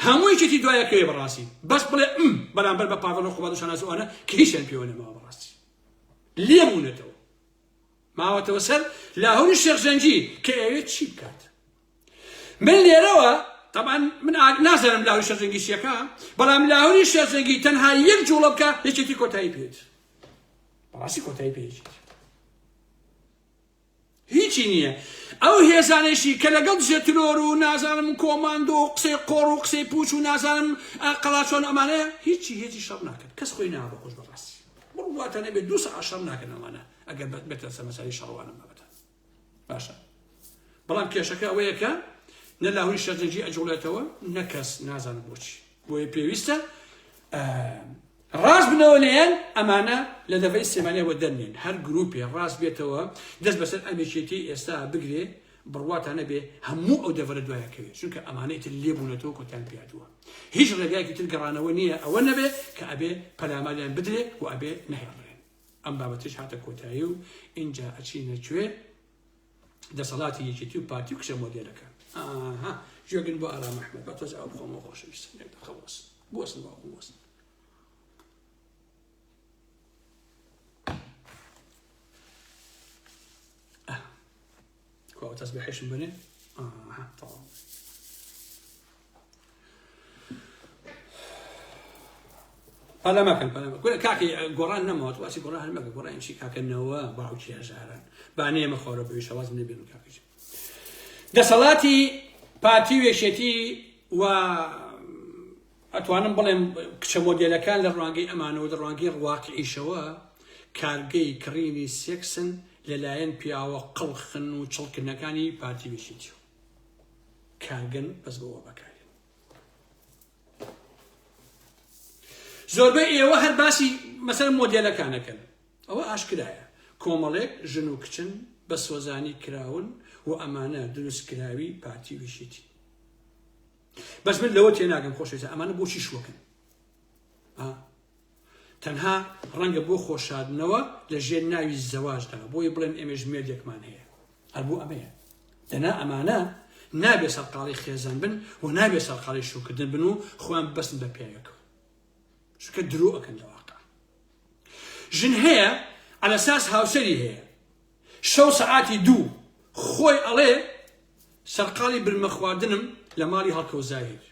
هەموو یەکێتی دوای ئەکەوێ بەڕاستی بەس بڵێ ئم بەرامبەر بە پاڤڵ و قوباد و شاناز و ئەوانە کە هیچیان پێوە نەماوە بەڕاستی. لێ بوونەتەوە ماوەتەوە سەر لاهوری شێخ جەنگی کە ئەوێت چی بکات من لێرەوە طبعا من نازانم لاهوری شێخ جەنگی چیەکە بەڵام لاهوری شێخ جەنگی تەنها یەک جوڵە بکە یەکێتی کۆتایی پێت بەڕاستی کۆتایی پێ هیچی نییە ئەو هێزانەیشی کە لەگەڵ دژە ترۆر و نازانم کۆماندۆ و قسەی قۆڕ و قسەی پوچ و نازانم قەڵاچۆن ئەمانە هیچی هێزی شەڕ ناکەن کەس خۆی ناوە بەخۆش بەڕاستی بڕواتە نەبێت دوو سەعات شەڕ ناکەن ئەمانە ئەگەر بێتە سەر مەسەلەی شەڕوانم بابەتە باشە بەڵام کێشەکە ئەوەیە کە نە لاهوری شەرجەنگی ئەجوڵێتەوە نە کەس نازانم بۆچی بۆیە پێویستە ڕاست بنەوە لێیان ئەمانە لە دەڤەری سلێمانیەوە دەرنێن هەر گروپێ ڕاست بێتەوە دەست بەسەر ئەمێکێتی ئێستا بگرێ بڕواتان نەبێ هەموو ئەو دەڤەرە دوایە کەوێ چونکە ئەمانە ئیتر لێ بوونەتەوە کۆتایان پێهاتووە هیچ ڕێگایەکی تر گەڕانەوە نییە ئەوە نەبێ کە ئەبێ پەلاماریان بدرێ و ئەبێ نەهێڵرێن ئەم بابەتیش هاتە کۆتایی و ئینجا ئەچینە کوێ دەسەڵاتی یەکێتی و پارتی و کچە مۆدێلەکە ئاها گوێگرن بۆ ئارام ئەحمەد با تۆز ئاو بخۆمەوە خۆشەویستم یەک دەقە بوەستن بوەستن باوکم بوەستن کوا تەسبیحیشم بنێ ئاها تەواو پەلە مەکەن پەلە مەکەن کورە کاکە گۆڕان نەماوە تو باسی گۆڕان هەر مەکە گۆڕان چی کاکە نەوە باوکی هەژاران با نێمە خۆرە بەوی شەواز نەبێن کاکە دەسەڵاتی پارتی و یەکێتی و ئەتوانم بڵێم کچە مۆدێلەکان لە ڕوانگەی ئەمانەوە لە ڕوانگەی ڕواقعیشەوە کارگەی کڕینی سێکسن لەلایەن پیاوە قڵخن و چڵکنەکانی پارتی و یەکێتی کارگەن بەس بۆ بەکارێن زۆربەی ئێوە هەر باسی مەسەر مۆدێلەکانەکەن ئەوە ئاشکرایە کۆمەڵێک ژن و کچن بە سۆزانی کراون و ئەمانە دروستکراوی پارتی ویشیتی بەس من لەوە تێناگەم خۆشەویستە ئەمانە بۆچی شوەکەن تەنها ڕەنگە بۆ خۆشاردنەوە لە ژێر ناوی زەواجدا بۆیە بڵێن ئێمەش مێردێکمان هەیە هەر بۆ ئەمەیە دەنا ئەمانە نابێ سەرقاڵی خێزان بن و نابێ سەرقاڵی شوکردن بن و خۆیان بەسن بە پیاوێکەوە چونکە درۆ ئەکەن لە واقع ژن هەیە عەلەساس هاوسەری هەیە شەو سەعاتی دوو خۆی ئەڵێ سەرقاڵی برمە خواردنم لە ماڵی هەڵکەوزاهیر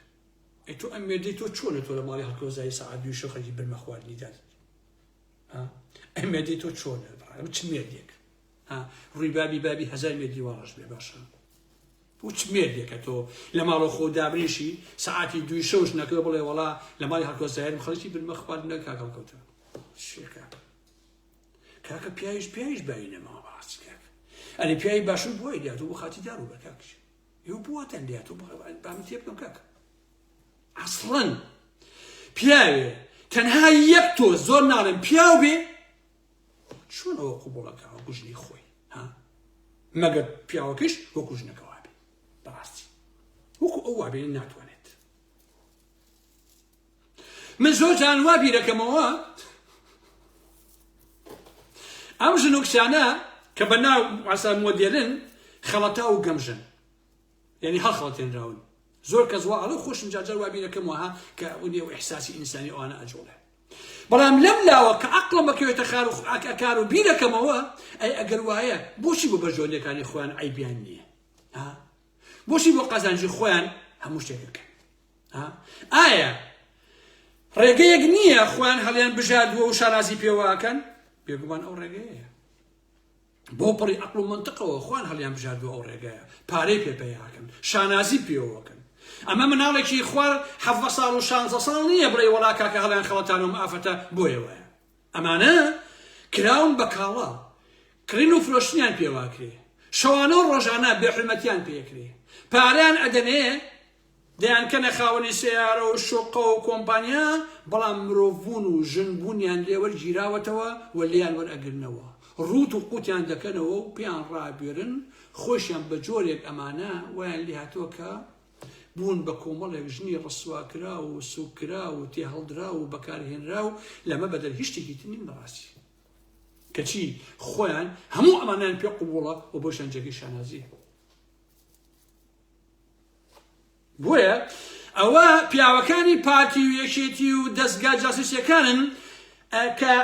ئەی تۆ ئەم مێردەی تۆ چۆنە تۆ لە ماڵی هەڵکەوزایی سەعات دووی شەو خەریکی برمە خواردنی دادی ئەم مێردەی تۆ چۆنە ئەم چ مێردێک ڕووی بابی بابی هەزار مێردی وا ڕەش بێ باشە بۆ چ مێردێکە تۆ لە ماڵەوە خۆ دابنیشی سەعاتی دووی شەوش نەکەوە بڵێ وەڵا لە ماڵی هەڵکەوزایرم خەڵکی برمە خواردنە کاک هەڵکەوتە شێکە کاکە پیاویش پیاویش بایی نەماوە بەڕاستی کاکە ئەرێ پیاوی باشور بۆی لاتۆ بۆ خاتی دار و بەر کاکە ئێوە بۆ واتان لاتۆ با من تێ بکەم کاکە ئەسڵەن پیاوێ تەنها یەک تۆ زۆر ناڵێم پیاو بێ چۆن ئەوە قوبوڵەکە وەکو ژنی خۆی ها مەگەر پیاوەکەش وەکو ژنەکە وابێ بەڕاستی وەکو ئەو وابێ ناتوانێت من زۆر جان وا بیرەکەمەوە ئەم ژن و کچانە کە بە ناو عسا مۆدێلن خەڵەتا و گەمژن یعنی هەڵخەڵەتێنراون زۆر کەس وا ئەڵێ خۆشم جارجار وا بیرەکەمەوە ها کە ئەو ئیحساسی ئینسانی ئەوانە ئەجوڵێ بەڵام لەم لاوە کە عەقڵم ئەکەوێتە خار و ئەکار و بیرەکەمەوە ئەی ئەگەر وایە بۆچی بۆ بەرژەوەندیەکانی خۆیان عەیبیان نییە ها بۆچی بۆ قازانجی خۆیان هەموو شتێک بکەن ئایا ڕێگەیەک نییە خۆیان هەڵیان بژاردووە و شانازی پێوەکەن بێگومان ئەو ڕێگەیە بۆ پڕی عقل و منطقەوە خۆیان هەڵیان بژاردووە ئەو ڕێگەیە پارەی پێ پەیاکەن شانازی پێوەکەن ئەمە مناڵێکی خوار حەڤدە ساڵ و شانزە ساڵ نییە بڵێ وەڵا کاکە هەڵیان خەڵەتانەوەم ئافەتە بۆیە وایە ئەمانە کراون بە کاڵا کڕین و فرۆشتنیان پێواکرێ شەوانە و ڕۆژانە بێحورمەتیان پێکرێ پارەیان ئەدەنێ دەیانکەنە خاوەنی سەیارە و شوقە و کۆمپانیا، بەڵام مرۆڤبوون و ژنبوونیان لێ وەرگیراوەتەوە و لێیان وەرئەگرنەوە، ڕووت و قووتیان دەکەنەوە و پێیان ڕابوێرن، خۆیشیان بە جۆرێک ئەمانە وایان لێهاتووە کە بوون بە کۆمەڵێک ژنی ڕسواکراو و سووککراو و تێهەڵدراو و بەکارهێنراو، لەمە بەدەر هیچ شتێکی تر نین بەڕاستی. کەچی خۆیان هەموو ئەمانەیان پێ قبووڵە و بۆشیان جێگەی شانازییە. بۆیە ئەوە پیاوەکانی پارتی و یەکێتی و دەستگا جاسوسیەکانن کە.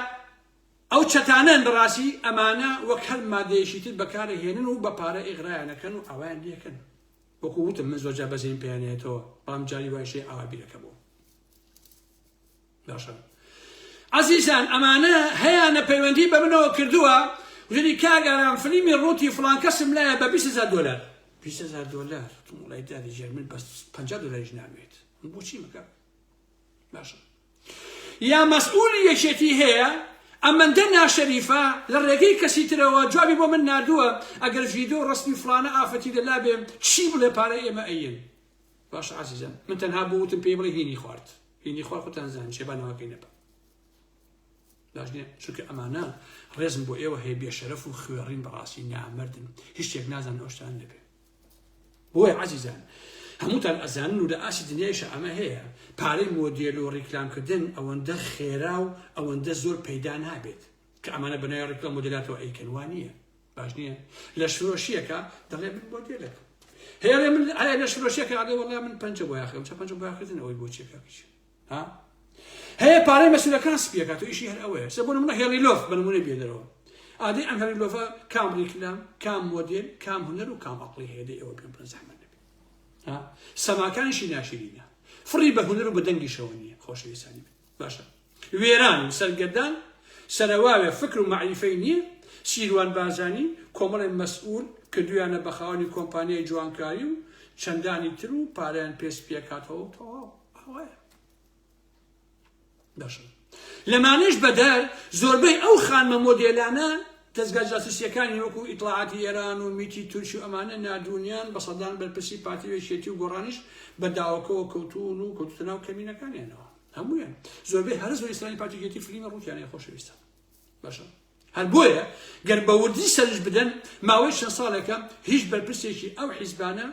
ئەو چەتانەن بەڕاستی ئەمانە وەک هەر مادەیەکی تر بەکارەهێنن و بە پارە ئیغرایان ئەکەن و ئاوایان لێکەن وەکو وتم من زۆرجار بەزەیم پێیان نایەتەوە بەڵام جاری وایش هەیە ئاوا بیرەکەمەوە باشە عەزیزان ئەمانە هەیانە پەیوەندی بە منەوە کردووە وتنی کاک ئارام فلیمی ڕووتی فڵان کەسم لایە بە 20 هەزار دۆلار 20 هەزار دۆلار وڵای دادی ژێر من بەس 50 دۆلاریش نامێت من بۆچی مەکە باشە یا مەسئولی یەکێتی هەیە ئەمەندە ناشەریفە لە ڕێگەی کەسی ترەوە جوابی بۆ من ناردووە ئەگەر ڤیدۆ ڕسمی فلانە ئافەتی لە لابێ چی بڵێ پارە ئێمە ئەیەن باشە عزیزم من تەنها بۆ وتم پێی بڵێ هینی خوارد هینی خوارد خۆتان زان چێ با ناوەکەی نەبە باش نییە چونکە ئەمانە ڕێزم بۆ ئێوە هەیە بێشەرەف و خوێڕین بەڕاستی نامردن هیچ شتێک نازان ئەو شتان نەبێ بۆیە عەزیزان هەمووتان ئەزانن و لە ئاستی دنیایشە ئەمە هەیە پارەی مۆدێل و ڕیکلامکردن ئەوەندە خێرا و ئەوەندە زۆر پەیدا نابێت کە ئەمانە بەناوی ڕیکلام مۆدێلاتەوە ئەیکەن وا نییە باش نییە لەشفرۆشیەکە دەڵێ من مۆدێلەکەم هەیە من ئایا لەشفرۆشیەکە ئەڵێ وەڵا من پەنجە بۆیاخەکەم چە پەنجە بۆیاخکردن ئەوەی بۆ چیە کاکیچ ها هەیە پارەی مەسولەکان سپیەکات و ئیشی هەر ئەوەیە سە بۆ نمونە هێڵی لۆف بە نمونە بێنەرەوە ئادەی ئەم هێڵی لۆفە کام ڕیکلام کام مۆدێل کام هونەر و کام عەقڵی هەیە دەی ئەوە پێم بڵێن زەحمەت نەبێ ها سەماکانیشی ناشرینە فڕی بە هونەر و بە دەنگیشەوە نییە خۆشەویستانی من باشە وێران و سەرگەردان سەرەواوێ فکر و مەعریفەی نییە سیروان بارزانی کۆمەڵێ مەسئول کردویانە بە خاوەنی کۆمپانیای جوانکاری و چەندانی تر و پارەیان پێ سپیەکاتەوە و تەواو ئاوایە باشە لەمانەش بەدەر زۆربەی ئەو خانمە مۆدێلانە دەزگا جاسوسیەکانی وەکو ئیتڵاعاتی ئێران و میتی تورکی و ئەمانە ناردوونیان بە سەدان بەرپرسی پارتی و یەکێتی و گۆڕانیش بە داوەکەوە کەوتوون و کەوتوتە ناو کەمینەکانیانەوە هەموویان زۆربەی هەرە زۆری سەرانی پارتی و یەکێتی فلیمە ڕووتیان هەیە خۆشەویستان باشە هەر بۆیە گەر بە وردی سەرنج بدەن ماوەی چەند ساڵێکە هیچ بەرپرسێکی ئەو حیزبانە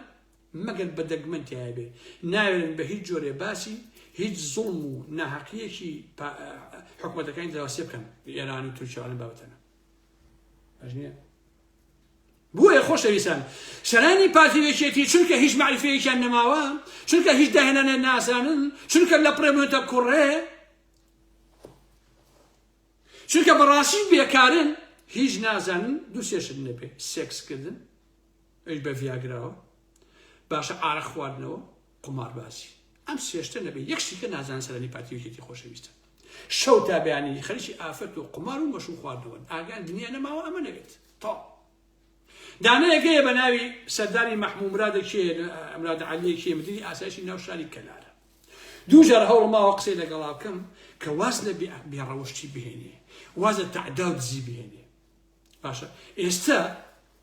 مەگەر بە دەگمەن تیایا بێ ناوێرن بە هیچ جۆرێ باسی هیچ زوڵم و ناهەقیەکی حکومەتەکانی دراوسێ بکەن ئێران و تورکیا لەم بابەتانە باش نییە بۆیە خۆشەویستان سەرانی پارتی و یەکێتی چونکە هیچ مەعریفەیەکیان نەماوە چونکە هیچ داهێنانێ نازانن چونکە لە پڕێ بوونەتە کوڕێ چونکە بەڕاستی بێکارن هیچ نازانن دوو سێشت نەبێ سێکسکردن ئەویش بە ڤیاگراوە باشە ئارەق خواردنەوە قوماربازی ئەم سێشتە نەبێ یەک شتیکە نازان سەرانی پارتی یەکێتی خۆشەویستە شەو تا بەیانی خەریکی ئافرەت و قومار و مەشروب خواردنەوەن ئاگان دنیا نەماوە ئەمە نەبێت تا دانەیەکەیە بە ناوی سەرداری مەحموو مرادە کێ مراد عەلیە کێ مدیری ئاسایشی ناو شاری کەلارە دوو جار هەوڵ ماوە قسەی لەگەڵا بکەم کە واز لە بێڕەوشتی بهێنێ واز لە تەعدا و دزی بهێنێ باشە ئێستا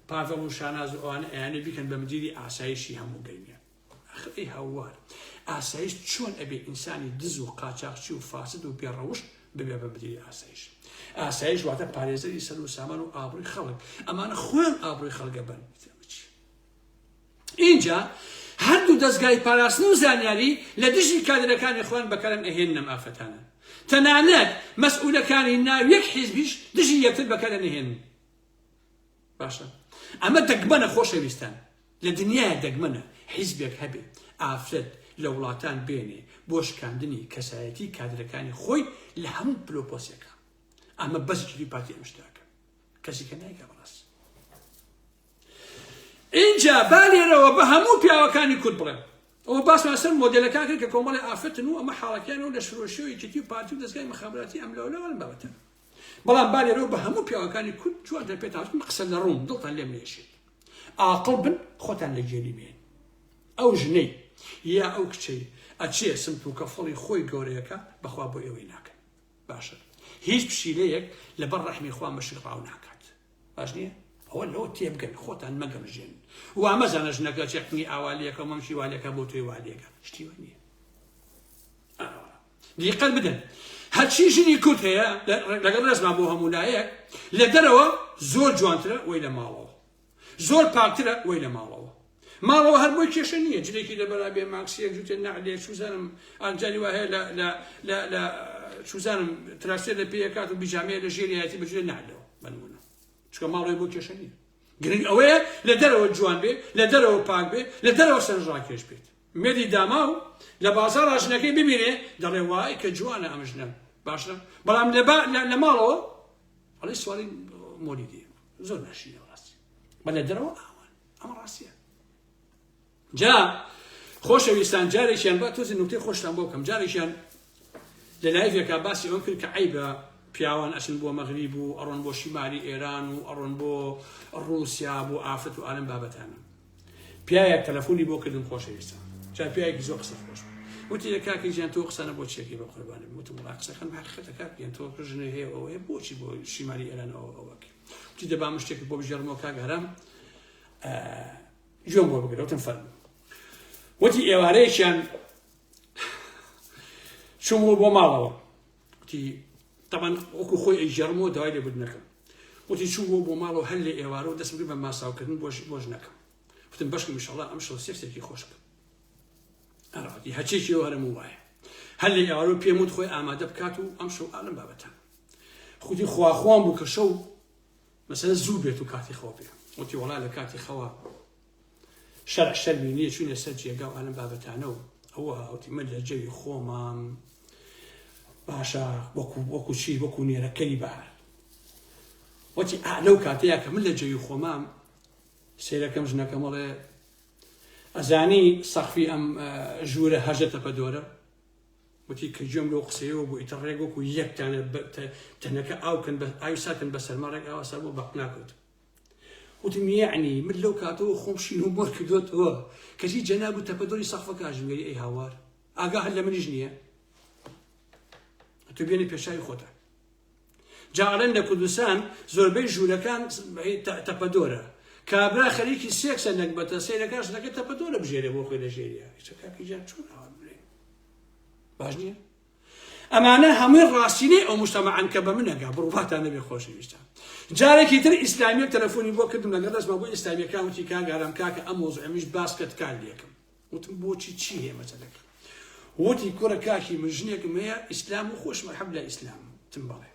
پاڤڵ و شاناز و ئەوانە ئەیانێ بیکەن بە مدیری ئاسایشی هەموو گەرمیان ئەخر ئەی هاوار ئاسایش چۆن ئەبێ ئینسانی دز و قاچاخچی و فاسد و بێڕەوشت ببێ بە مدیری ئاسایش ئاسایش واتە پارێزەری سەر و سامان و ئابڕووی خەڵک ئەمانە خۆیان ئابڕووی خەڵکە بن ئینجا هەردوو دەزگای پاراستن و زانیاری لە دژی کادرەکانی خۆیان بەکارن ئەهێنن ئەم ئافەتانە تەنانەت مەسئولەکانی ناو یەک حیزبیش دژی یەکتر بەکارن ئەهێنن باشە ئەمە دەگمەنە خۆشەویستان لە دنیاە دەگمەنە حیزبێک هەبێ ئافرەت لە وڵاتان بێنێ بۆ شکاندنی کەسایەتی کادرەکانی خۆی لە هەموو پلۆپۆسێکە ئەمە بەس جلی پارتی ئەم شتاکە کەسی کە نایکە بەڕاست ئینجا با لێرەوە بە هەموو پیاوەکانی کورد بڵێم ئەوە باسمان سەر مۆدێلەکان کرد کە کۆمەڵی ئافرەتن و ئەمە حاڵەکیان و لەشفرۆشی و یەکێتی و پارتی و دەزگای مخابراتی ئەم لەولەوە لەم بابەتە بەڵام با لێرەوە بە هەموو پیاوەکانی کورد جوان دەرپێتان قسە لە ڕوون دڵتان لێم نێشێت ئاقڵ بن خۆتان لە گێلی مێن ئەو ژنەی یا ئەو کچەی ئەچێ سمت و کەفڵی خۆی گەورەیەکە بەخوا بۆ ئێوەی ناکەن باشە هیچ پشیلەیەک لەبەر ڕەحمی خوا مشک ڕاو ناکات باش نییە؟ ئەوە لەوە تێبگەن خۆتان مەگەمژێن وا مەزانە ژنەکە چەقنی ئاوالیەکە مەمشی والەکە بۆ تۆی والەکە شتی وە نییە دیقەت بدەن هەرچی ژنی کورد هەیە لەگەڵ ڕێزمان بۆ هەموو لایەک لە دەرەوە زۆر جوانترە وەی لە ماڵەوە زۆر پاکترە وەی لە ماڵەوە ماڵەوە هەر بۆی کێشە نییە جلێکی لەبەرا بێ ماکسیەک جوتێ نەعلێ چوزانم ئەنجاری وا هەیە لە لە لە لە چوزانم تراسێ لە پێیەکات و بیجامەیە لە ژێریایەتی بە جلێ نەعلەوە بەنمونە چونکە ماڵەوەی بۆ کێشە نییە گرنگ ئەوەیە لە دەرەوە جوان بێ لە دەرەوە پاک بێ لە دەرەوە سەرنجڕاکێش بێت مێردی داماو لە بازاڕا ژنەکەی ببینێ دەڵێ وای کە جوانە ئەم ژنە باشە بەڵام لە ماڵەوە. ئەڵێ سواری مۆلیدی زۆر ناشینە ڕاستی بە لە دەرەوە ئاوان ئەمە ڕاستیە جا خۆشەویستان جارێکیان با تۆزی نوکتەی خۆشتان بۆ بکەم جارێکیان لە لایڤێکا باسی ئەوم کرد کە عیبە پیاوان ئەچن بۆ مەغریب و ئەڕۆن بۆ شیمالی ئێران و ئەڕۆن بۆ ڕووسیا بۆ ئافرەت و ئالم بابەتانە پیاوێک تەلەفۆنی بۆ کردم خۆشەویستان جا پیاوێکی زۆر قسە خۆش وتی لە کاکی گیان تۆ قسانە بۆ چیەکەی بە قوربانم وتم وڵا قسەکان بە حەقیقەتە کاک گیان تۆ ژنە هەیە ئەوەیە بۆچی بۆ شیمالی ئێران ئەوە ئەوەکەی وتی دەبا من شتێکت بۆ بگێڕمەوە کاک ئارام گوێم بۆ بگرە وتم فەرموو وتی ئێوارەیەکیان چووم بۆ ماڵەوە وتی تەبان وەکو خۆی ئەیگێڕمەوە داوای لێبوردنەکەم وتی چوو بۆ بۆ ماڵەوە هەر لە ئێوارەوە دەستم کرد بە ماساوکردن بۆ بۆ ژنەکەم وتم بەشکم ئیشەڵا ئەم شەو سێکسێکی خۆش بکەم ئەڕاتی هەچێکی ئەو هەرم وایە هەر لە ئێوارەوە پێم وت خۆی ئامادە بکات و ئەم شەو ئالم بابەتان خوتی خواخوان بوو کە شەو مەسەلە زوو بێت و کاتی خەوە پێ وتی وەڵا لە کاتی خەوە شەرع شەرمی نییە چوینە سەر جێگا و ئالم بابەتانە و ئەوە وتی من لە جەوی خۆمام باشە وەکو وەکو چی وەکو نێرەکەری بەهار وتی ئا لەو کاتەیە کە من لە جەوی خۆمام سەیرەکەم ژنەکەم ئەڵێ ئەزانی سەقفی ئەم ژوورە هەژە تەپە دۆرە وتی کە گوێم لەو قسەیەوە بوو ئیتر ڕێک وەکو یەک تانە تەنەکە ئاو کەن بە ئاوی ساکن بە سەرما ڕێک ئاوا سەر بۆ بەق ناکەوتم وتم یەعنی من لەو کاتەوە خۆم شین و مۆر کردۆتەوە کەچی جەناب و تەپەدۆری سەقفەکە ئەژمێری ئەی هاوار ئاگا هەر لە منیش نییە تۆ بێنی پێشاوی خۆتان جا ئەڵێن لە کوردستان زۆربەی ژوورەکان تەپەدۆرە کابرا خەریکی سێکسە نەگبەتە سەیرەکە ژنەکە تەپەدۆرە بژێرێ بۆ خۆی لە ژێریە کاکی گیان چۆن ئاوا بڵێ باش نییە ئەمانە هەمووی ڕاستینەی ئەو مجتەمەعەن کە بە منەگا بڕواتان نەبێ خۆشەویستان جارێکی تر ئیسلامیە تەلەفۆنی بۆ کردم لەگەڵ دەستما بۆ ئیسلامیەکان وتی کاک ئارام کاکە ئەم مۆزوعەمیش باس کە تکان لێکم وتم بۆچی چی هەیە مەسەلەکە وتی کوڕە کاکی من ژنێکم هەیە ئیسلام و خۆش مەرحەب لە ئیسلام وتم بەڵێ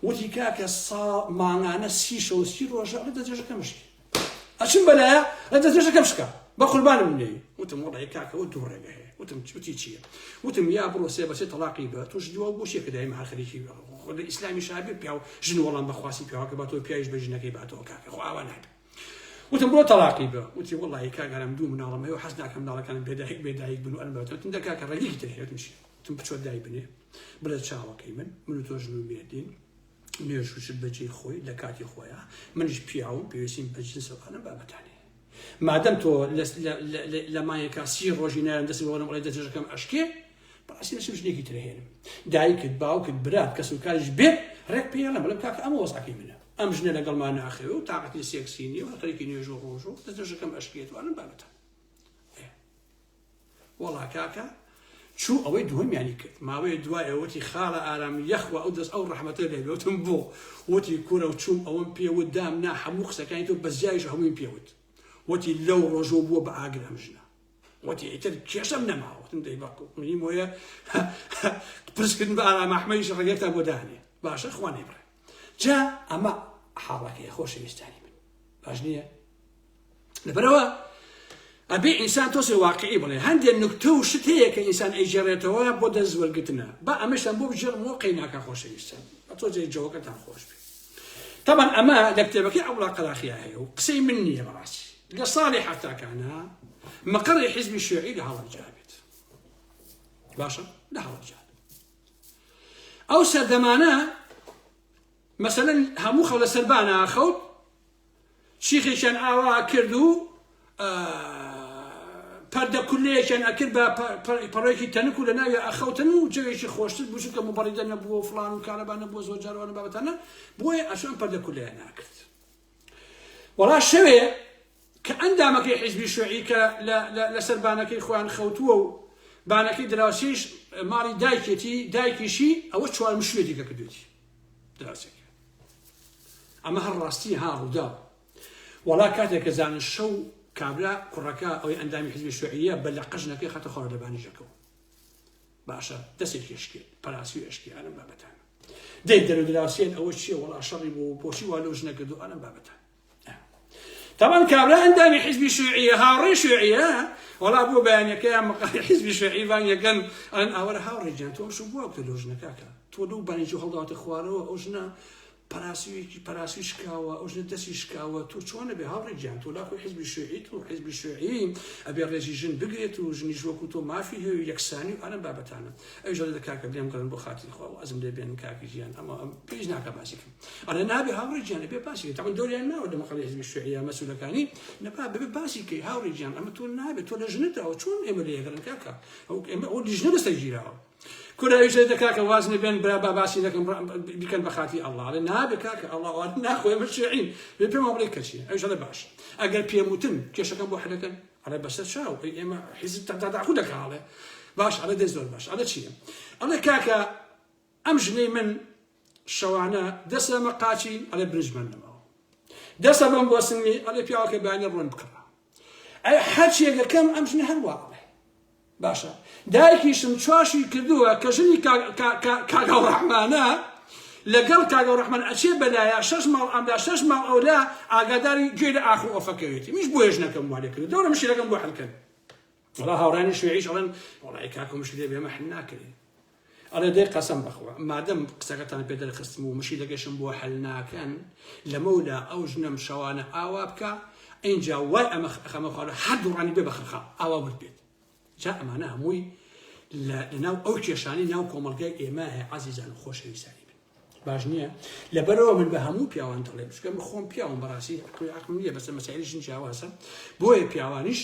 وتی کاکە سا مانگانە سی شەو سی ڕۆژە ئەڵێ دەستنوێژەکەم شکێ ئەچم بەلایە ئەڵێ دەستنوێژەکەم شکا بە قوربانم لێی وتم وەڵی کاکە ئەوە دوو ڕێگە هەیە وتم وتی چییە وتم یا بڕۆ سێ بەسێ تەلاقی بە تۆش دوا بۆ چیە کە دایمە هەر خەریکی خۆ لە ئیسلامی شابێ پیاو ژن وەڵام بەخواستی پیاوەکە باتەوە پیاویش بە ژنەکەی باتەوە کاکە خۆ ئاوا نابێ وتم بۆ تەڵاقی بە وتی وەڵی کاک ئارام دوو مناڵم هەیە و حەز ناکەم مناڵەکانم بێدایک بێدایک بن و ئەم بابەتە وتم دە کاکە ڕێگەیەکی تر هەیە وتم چی وتم بچۆ دای بنێ بڵێ چاوەکەی من من و تۆ ژن و مێردین نوێژ و بەجێی خۆی لە کاتی خۆیان منیش پیاوم پێویستیم بە جنس و ئەم بابەتانەیە مادەم تۆ لە مانگێکا سی ڕۆژی نایەم دەستی بۆ بڵێ دەستنوێژەکەم ئەشکێ بەڕاستی دەچم ژنێکی تر هێنم دایکت باوکت برات کەس و کاریش بێت ڕێک پێڵم بڵێم کاکە ئەمە وەزعەکەی منە ئەم ژنە لەگەڵمان ناخەوێ و تاقەتی سێکسی نییە و خەریکی نوێژ و ڕۆژ و دەستنوێژەکەم ئەشکێت و ئەم بابەتە وەڵا کاکە چوو ئەوەی دووەمیانی کرد ماوەیە دوای ئەوەتی خاڵە ئارام یەخوا ئەو دەست ئەو ڕەحمەتە لێ وتم بۆ وتی کورە و چووم ئەوەم پێوت دام نا هەموو قسەکانی تۆ بەزیایش هەموویم پێوت وتی لەو ڕۆژەوە بووە بە ئاگر ئەم ژنە وتی ئیتر کێشەم نەماوە وتم دەی بەقومی بۆیە پرسکردن بە ئارام ئەحمەدیش ڕێگەتان بۆ دانێ باشە خوا نەیبڕێ جا ئەمە حاڵەکەی خۆشەویستانی من باش نییە لەبەرەوە ئەبێ ئینسان تۆسێ واقعی بڵێ هەندێک نوکتە و شت هەیە کە ئینسان ئەیگێڕێتەوە بۆ دەست وەرگتنە با ئەمەشتان بۆ بگێڕمەوە قەیناکە خۆشەویستان بە تۆزێ جەوەکەتان خۆش بێ تەبەن ئەمە لە کتێبەکەی عەبدوڵا قەراخیا هەیە و قسەی من نییە بەڕاستی لە ساڵی حەفتاکانە مقەڕی حیزبی شیوعی لە هەڵەبجە بێت باشە لە هەڵەبجە ئەو سەردەمانە مەسەلەن هەموو خەو لەسەر بانە خەوت شیخێکیان ئاوا کرد و پەردە کولەیەکیان ئەکرد بە پەڕێکی تەنک و لە ناوی ئەخەوتن و جەوێکی خۆشتر بوو چونکە مبەڕیدە نەبووە و فڵان و کارەبا نەبووە زۆر جاروانە بابەتانە بۆیە ئەچوون پەردە کولەیان ئەکرد وەڵا شەوێ کە ئەندامەکەی حیزبی شوعی کە لەسەر بانەکەی خۆیان خەوتووە و بانەکەی دراوسێش ماڵی دایکێتی دایکیشی ئەوە چوار مشوێتی کە کردوێتی دراوسێکە ئەمە هەر ڕاستی ها ڕووداو وەڵا کاتێک کە زانن شەو کابرا کوڕەکە ئەوەی ئەندامی حیزبی شوعیە بە لە قەژنەکەی خەتە خۆرە لە بانیژەکەوە باشە دەستێکی ئەشکێت پەراسی ئەشکی ئەم بابەتان دەی دەرو دراوسێن ئەوە چییە وەڵا شەڕی بۆ بۆچی وا لەو ژنە کردو ئەم بابەتان تاوان کابرا ئەندامی حیزبی شوعیە هاوڕێ شوعیە وەڵا بۆ بەیانەکەیان مقالی حیزبی شوعی بانگەکەن ئەن ئاوەرە هاوڕێ گیان تۆ شو بووە لەو ژنە کاکە تۆ لەو بانیجی هەڵداوەتە خوارەوە ئەو ژنە. پەراسویەکی پەراسوی شکاوە ئەو ژنە دەستی شکاوە تۆ چۆن ئەبێ هاوڕێ گیان تۆ لاخۆی حزبی شیوعیت و حزبی شیوعی ئەبێ ڕێزی ژن بگرێت و ژنیش وەکو تۆ مافی هەیە و یەکسانی و ئەم بابەتانە ئەویش دەڵێ دە کاکە لێم گەڕێن بۆ خاتری خوا وازم لێ بێنن کاکە گیان ئەمە ئەم پێویست ناکا باسی کەم ئەڵێ نابێ هاوڕێ گیان ئەبێ باسی کەی تەبعەن دەوریان ناوە لە مەقەڕی حزبی شیوعیە مەسئولەکانی نەبا بەبێ باسی کەی هاوڕێ گیان ئەمە تۆ نابێ تۆ لە ژنت داوە چۆن ئێمە لێ گەڕێن کاکە ئەو ئێمە ئەو لیژنە لەسەر گیراوە کورە ئەویش دەڵێ کاکە واز نەبێن برا با باسی نەکەم بیکەن بە خاتری ئەڵڵا ئەڵێ نابێ کاکە ئەڵڵا وات ناخۆ ئێمە شیعین بێ پێمان بڵێ کە چیە ئەویش ئەڵێ باش ئەگەر پێم وتن کێشەکەم بۆ حلەکەن ئەڵێ بەسەر چاو ئەی ئێمە حیزب تەداخول دەکا ئەڵێ باش ئەڵێ دەی زۆر باش ئەڵێ چیە ئەڵێ کاکە ئەم ژنەی من شەوانە دەسەمە قاچی ئەڵێ برنجمان نەماوە دەسە بەم بۆ سنگی ئەڵێ پیاوەکە بەیانی ڕۆن بکڕە ئەی هەرچیەکەکەم ئەم ژنە هەروا ئەڵێ باشە دایکیشم چواشی کردووە کە ژنی کاک هەوڕەحمانە لەگەڵ کاک هەوڕەحمان ئەچێ بەلایا شەش ماڵ ئەملا شەش ماڵ ئەولا ئاگاداری گوێی لە ئاخ و ئۆفەکەوێتی منیش بۆیە ژنەکەم وا لێ کردووە دەورە مشیلەکەم بۆ حل کەن وەڵا هاوڕانی شوێعیش ئەڵێن وەڵای کاکە مشکلەی بێمە حل ناکرێ ئەڵێ دەی قەسەم بەخوا مادەم قسەکەتان پێ دەرخستم و مشیلەکەشم بۆ حل ناکەن لەمەولا ئەو ژنەم شەوانە ئاوا بکە ئینجا وای ئەمە ئەخەمە خوارە هەر دوڕانی بێ بەخرخا ئاوا ورد بێت جا ئەمانە هەمووی لەناو ئەو کێشانی ناو کۆمەڵگای ئێمە هەیە عەزیزان و خۆشەویستانی من باش نییە لەبەرەوە من بە هەموو پیاوان دەڵێم چونکە من خۆم پیاوم بەڕاستی عەقڵی عەقڵم نییە بەسەر مەسایلی ژن جیاوازە بۆیە پیاوانیش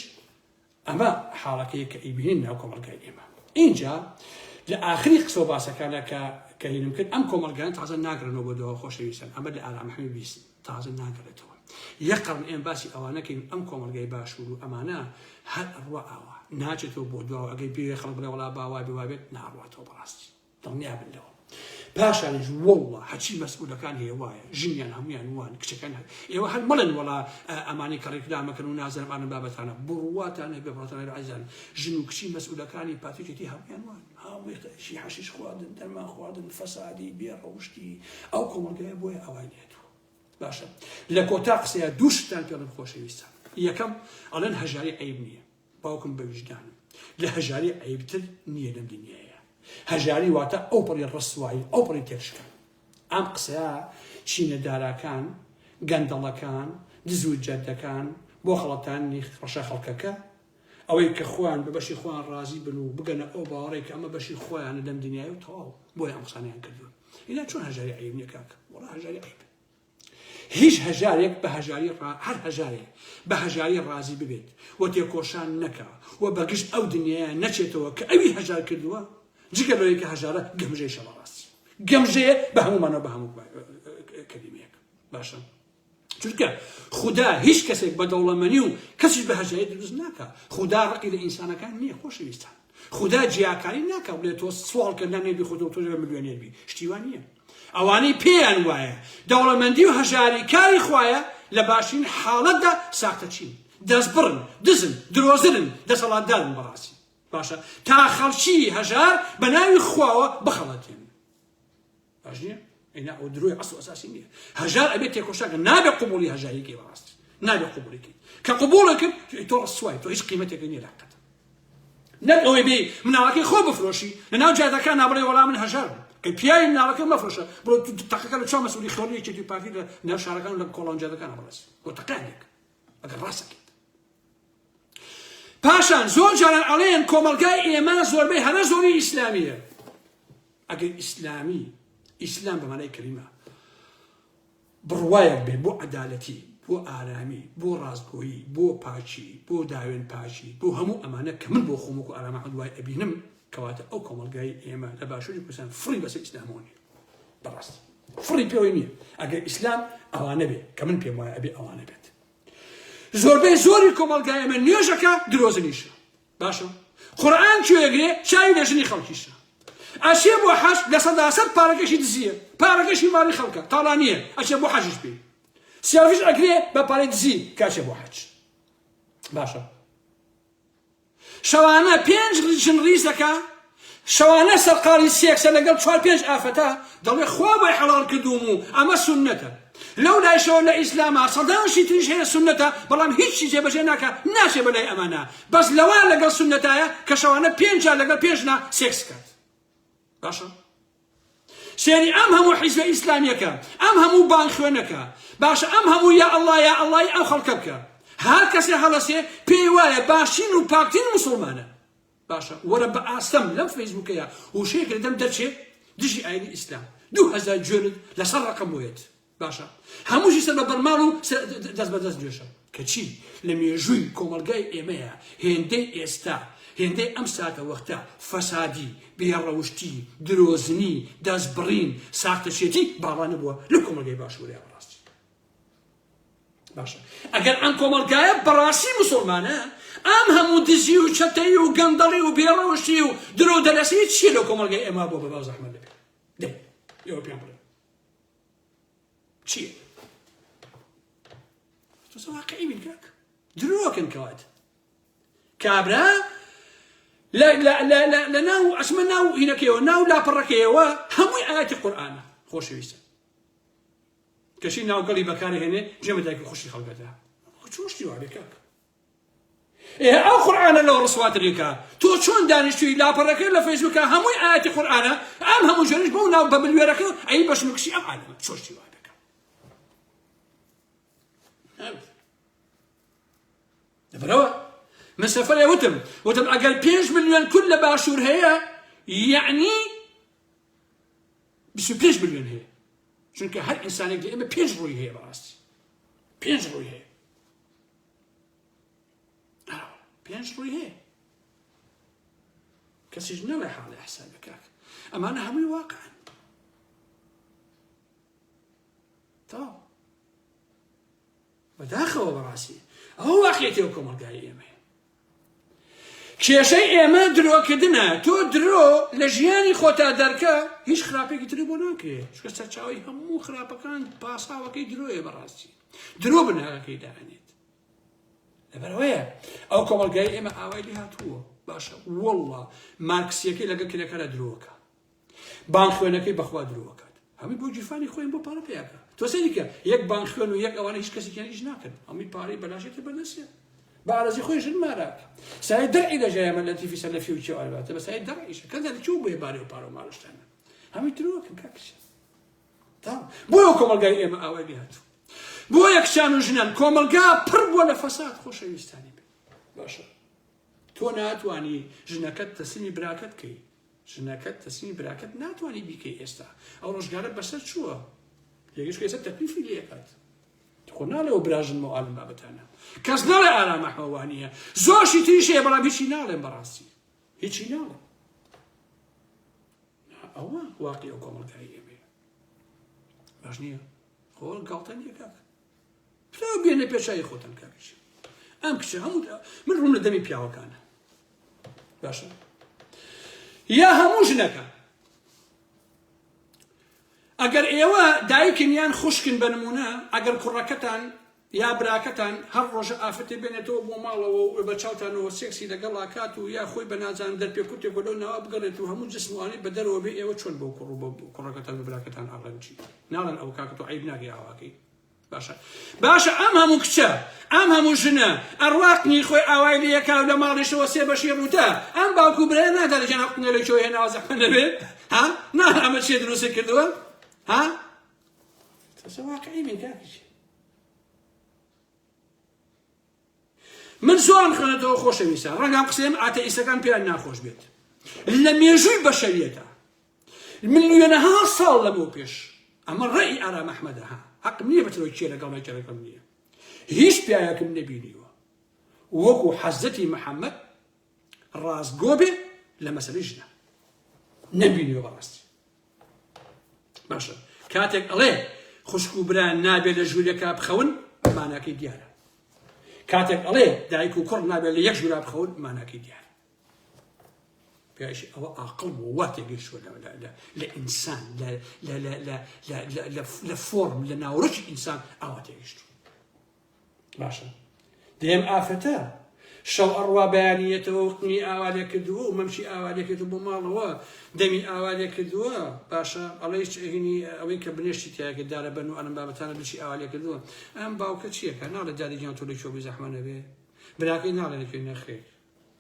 ئەمە حاڵەکەیە کە ئەیبینین ناو کۆمەڵگای ئێمە. ئینجا لە ئاخری قسە و باسەکانە کە کە هینم کرد ئەم کۆمەڵگایان تازە ناگرنەوە بۆ دوا خۆشەویستان ئەمە لە ئارام حەمی بیست تازە ناگەڕێتەوە یەک قەڕن ئێم باسی ئەوانەکەین ئەم کۆمەڵگای باشوور و ئەمانە هەر ئەڕوا ئاوا ناچێتەوە بۆ دواوە ئەگەر بێ خەڵک بڵێ وەڵا با وابێ وابێت ناڕواتەوە بەڕاستی دڵنیا بن لەوە پاشانیش واللە هەرچی مەسئولەکان هەیە وایە ژنیان هەمویان وان کچەکان هەر ئێوە هەر مەڵێن وەڵا ئەمانەی کە ڕیکلامەکەن و نازانم ئانە بابەتانە بڕواتان هەبێ بڕواتان هەبێ عەزیزان ژن و کچی مەسئولەکانی پارتی یەکێتی هەمویان وان هەمووی شی حەشیش خواردن دەرمان خواردن فەسادی بێ ڕەوشتی ئەو کۆمەڵگایە بۆیە ئاوای لێتوە باشە لە کۆتا قسەیە دوو شتان پێڵم خۆشەویستان یەکەم ئەڵێن هەژاری عەیب نییە باوکم بە ویژدانم لە هەژاری عەیبتر نییە لەم دنیایە. هەژاری واتە ئەوپەڕی ڕسوایی، ئەوپەڕی تێکشکان. ئەم قسەیە چینە داراکان، گەندەڵەکان، دز و جەردەکان بۆ خەڵەتاندنی ڕەشە خەڵکەکە، ئەوەی کە خۆیان بە بەشی خۆیان ڕازی بن و بگەنە ئەو باوەڕەی کە ئەمە بەشی خۆیانە لەم دنیایە و تەواو، بۆیە ئەم قسانەیان کردووە. ئینا چۆن هەژاری عەیب نییە کاکە؟ وەڵا هەژاری عەیبە. هیچ هەژارێک بە هەژاری ڕا هەر هەژارێک بە هەژاری ڕازی ببێت و تێکۆشان نەکا و بە گشت ئەو دنیایە نەچێتەوە کە ئەوی هەژار کردووە جگە لەوەی کە هەژارە گەمژەیشە بەڕاستی گەمژەیە بە هەموومانەوە بە هەموو کەلیمەیەک باشە چونکە خودا هیچ کەسێک بە دەوڵەمەنی و کەسیش بە هەژاری دروست ناکا خودا ڕقی لە ئینسانەکان نییە خۆشەویستان خودا جیاکاری ناکا بڵێ تۆ سواڵ کە نانێ بی خۆتەوە تۆ ملیۆنێر بی شتی وا نییە ئەوانەی پێیان وایە دەوڵەمەندی و هەژاری کاری خوایە لە باشترین حاڵەتدا ساختەچین، دەستبڕن، دزن، درۆزنن، دەسەڵاتدارن بەڕاستی باشە تا خەڵکی هەژار بە ناوی خواوە بخەڵەتێنن باش نییە؟ ئەینا ئەو درۆی ئەسڵ و ئەساسی نییە هەژار ئەبێت تێکۆشان نابێ قبوڵی هەژاریکەی بەڕاستی نابێ قبوڵی کەیت کە قبوڵە کرد تۆ ڕسوای تۆ هیچ قیمەتێک نییە لە قەت نەک ئەوەی بێی مناڵەکەی خۆ بفرۆشی لەناو جادەکان نابڵێ وەڵا من هەژار بووم ئەی پیاوی مناڵەکە مەفرۆشە بڕۆ تەقەکە لە چاو مەسئولی خێڵی یەکێتی و پارتی لە ناو شارەکان و لە کۆڵان جادەکان بڕێز بۆ تەقیان لێک ئەگەر ڕاستەکەیت پاشان زۆر جاران ئەڵێن کۆمەڵگای ئێمە زۆربەی هەرە زۆری ئیسلامیە ئەگەر ئیسلامی ئیسلام بە مانای کەلیمە بڕوایەک بێت بۆ عەدالەتی، بۆ ئارامی، بۆ ڕاستگۆیی، بۆ پاکی، بۆ داوێن پاکی، بۆ هەموو ئەمانە کە من بۆ خۆم وەکو ئارام ئەحمەد وای ئەبینم، کەواتە ئەو کۆمەڵگای ئێمە لە باشووری کوردستان فڕی بەسەر ئیسلامەوە نییە. بەڕاستی فڕی پێوەی نییە. ئەگەر ئیسلام ئەوانە بێ کە من پێم وایە ئەبێ ئەوانە بێت. زۆربەی زۆری کۆمەڵگای ئێمە نوێژەکە درۆزنیشە. باشە قورئان کوێ ئەگرێ چاوی لە ژنی خەڵکیشە ئەچێ بۆ حەج 100% پارەکەشی دزیە پارەکەشی ماڵی خەڵکە تاڵانیە ئەچێ بۆ حەجیش پێی سیاویش ئەگرێ بە پارەی دزی کاچێ بۆ حەج باشە شەوانە پێنج ژن ڕیز دەکا شەوانە سەرقاڵی سێکسە لەگەڵ چوار پێنج ئافەتە دەڵێ خوا بۆی حەڵاڵ کردووم و ئەمە سوننەتە لەو لایشەوە لە ئیسلاما سەدان شتی تریش هەیە سوننەتە بەڵام هیچی جێبەجێ ناکا ناچێ بەلای ئەمانە بەس لەوە لەگەڵ سوننەتایە کە شەوانە پێنج جار لەگەڵ پێنج ژنا سێکس کات باشە. سێری ئەم هەموو حیزبە ئیسلامیەکە، ئەم هەموو بانگ خوێنەکە، باشە ئەم هەموو یا ئەڵڵا یا ئەڵڵای ئەم خەڵکە بکە. هەر کەسێ هەڵەسێ پێی وایە باشترین و پاکترین موسڵمانە. باشە وەرە بە ئاستەم لەم فەیسبوکەیا وشەیەک لە دەم دەرچێ دژی ئاینی ئیسلام 2000 جوێنت لەسەر ڕەقەم بۆیەت. باشە هەمووشی سەر بە بەرماڵ و دەست بە دەست نوێژە کەچی لە مێژووی کۆمەڵگای ئێمەیە هێندەی ئێستا هێندەی ئەم ساتە وەختە فەسادی بێڕەوشتی درۆزنی دەستبڕین ساختەچێتی باڵا نەبووە لە کۆمەڵگای باشووریا بەڕاستی باشە ئەگەر ئەم کۆمەڵگایە بەڕاستی مسلمانە ئەم هەموو دزی و چەتەی و گەندەڵی و بێڕەوشتی و درۆ دەلەسی چیە لە کۆمەڵگای ئێمە بۆ بە باو زەحمەت دەبێت دەی ئێوە پێم بڵێ چییە تۆ واقعی بین کاک درۆکەن کەوات کابرا لە ناو ئەسمە ناو هینەکەیەوە ناو لاپەڕەکەیەوە هەمووی ئاەتی قورآانە خۆشەویستە کەچی ناوگەڵی بەکارهێنێ جێمە دایک خوشی خەڵگەدا چۆشتی وابێ کاک ئێ ئەو قورئانە لەو ڕسواتر کە تۆ چۆن دانیشتوی لاپەڕەکە لە فەیسبوکە هەمووی ئاەتی قورئانە ئەم هەموو ژێرش بەو ناو بە ملوێرەکە ئەی بەشن و کچی ئەم عالەمە چۆن شتی وا دەکەم لەبەرەوە من سەفەرێ وتم وتم ئەگەر پێنج ملیۆن کورد لە باشوور هەیە یعنی 25 ملیۆن هەیە چونکە هەر ئینسانێک لە ئێمە پێنج ڕووی هەیە بەڕاستی پێنج ڕووی هەیە پێنج ڕووی هەیە کەسیش نەڵێ حاڵی حسابە کاک ئەمانە هەمووی واقعن تەواو بەداخەوە بەڕاستی ئەوە واقعێتی ئەو کۆمەڵگای ئێمەیە کێشەی ئێمە درۆکردنە تۆ درۆ لە ژیانی خۆتا دەرکە هیچ خراپێکی تری بۆ ناکرێ چونکە سەرچاوی هەموو خراپەکان پاساوەکەی درۆیە بەڕاستی درۆ بناغەکەی دائەنێت لەبەرئەوەیە ئەو کۆمەڵگای ئێمە ئاوای لێ هاتووە باشە واللە مارکسیەکەی لەگەڵ کرێکارە درۆکە بانگ خوێنەکەی بەخوا درۆکات هەمووی بۆ گیرفانی خۆیان بۆ پارە پیاکە تۆ سەیری کە یەک بانگ خوێن و یەک ئەوانە هیچ کەسێکیان ئیش ناکەن هەمووی پارەی بەلاشێتە بەردەستیان بە ئارەزی خۆی ژن ماراک سای دەرعی لە ژایەمە لەتیفی سەلەفی و کێ ئەلباتە بە سای دەرعیشە کەس لە چوو بۆیە بارێ و پارە و ماڵشتانە هەمووی درۆکەن کاکچ بۆیە کۆمەڵگای ئێمە ئاوای لێ هاتوو بۆیە کچان و ژنان کۆمەڵگا پڕ بووە لە فەساد خۆشەویستانی بێ باشە تۆ ناتوانی ژنەکەت تەسلیمی براکەت کەی ژنەکەت تەسلیمی براکەت ناتوانی بیکەی ئێستا ئەو ڕۆژگارە بەسەر چووە یەکیش ئێستا تەکلیفی لێکات خۆ ناڵێەوە براژن مۆ ئالم بابەتانە کەس ناڵێ ئارام ئەحمە وانە زۆرشی تریش هەیە بەڵام هیچی ناڵێم بەڕاستی هیچی ناڵێم ئەوە واقعی ئەو کۆمەڵگای ئێمەیە باش نییە خۆ گاڵتە نییە کاک پیاو بێنە پێشایی خۆتان کاکیش ئەم کچە هەموو من ڕووم لە دەمی پیاوەکانە باشە یا هەموو ژنەکە ئەگەر ئێوە دایکن یان خوشکن بە نمونە ئەگەر کوڕەکەتان یا براکەتان هەر ڕۆژە ئافرەتێ بێنێتەوە بۆ ماڵەوە و بە چاوتانەوە سێکسی لەگەڵا کات و یا خۆی بە نازانم دەرپێکوتێک و لەو ناوە بگەڕێت و هەموو جسم و ئانەی بە دەرەوە بێ ئێوە چۆن بەو کوڕ و بە کوڕەکەتان بە براکەتان ئەڵێن چی ناڵێن ئەوە کاکە تۆ عەیب ناکەی ئاواکەی باشە باشە ئەم هەموو کچە ئەم هەموو ژنە ئەڕواقنی خۆی ئاوای لێ یەکا و لە ماڵیشەوە سێ بەشی ڕووتە ئەم باوک و برایە نادا لە جەناب قنە لە کوێ هێناوە زەحمەت نەبێ ها نا ئەمە چیە دروستی کردووە ها تۆ واقعی بین کاکیش من زۆرم خوێنێتەوە خۆشەویستە ڕەنگە ئەم قسەیەم ئاتەئیستەکان پێیان ناخۆش بێت لە مێژووی بەشەریەتە ملیۆنەها ساڵ لەمەو پێش ئەمە ڕێی ئارام ئەحمەدە ها حەقم نییە بچەوە کێ لەگەڵ کێ لەگەڵ نییە هیچ پیاوێکم نەبینیوە وەکو حەزرەتی محەممەد ڕاستگۆ بێ لە مەسەلەی ژنە نەبینیوە بەڕاستی باشە کاتێک ئەڵێ خوشک و برا نابێت لە ژوورێکا بخەون ماناکەی دیارە کاتێک ئەڵێ دایک و کوڕ نابێت لە یەک ژوورا بخەون ماناکەی دیارە پیاش ئەوە ئاقڵ بوو وا تێگەیشتووە لە ئینسان لە فۆرم لە ناوەڕۆکی ئینسان ئاوا تێگەیشتووە باشە دێم ئافرەتە شەو ئەڕوا بەیانیەتەوە و قنی ئاوا لێ کردووە و مەمشی ئاوا لێ کردو بۆ ماڵەوە دەمی ئاوا لێ کردووە باشە ئەڵێ هینی ئەوەی کە بنێشتی تایەکە دارە بەن و ئەلم بابەتانە بچی ئاوا لێ کردووە ئەم باوکە چیەکە ناڵێ دادی گیان تۆ لە کوێ بووی زەحمە نەبێ براکەی ناڵێ لە کوێ نەخێر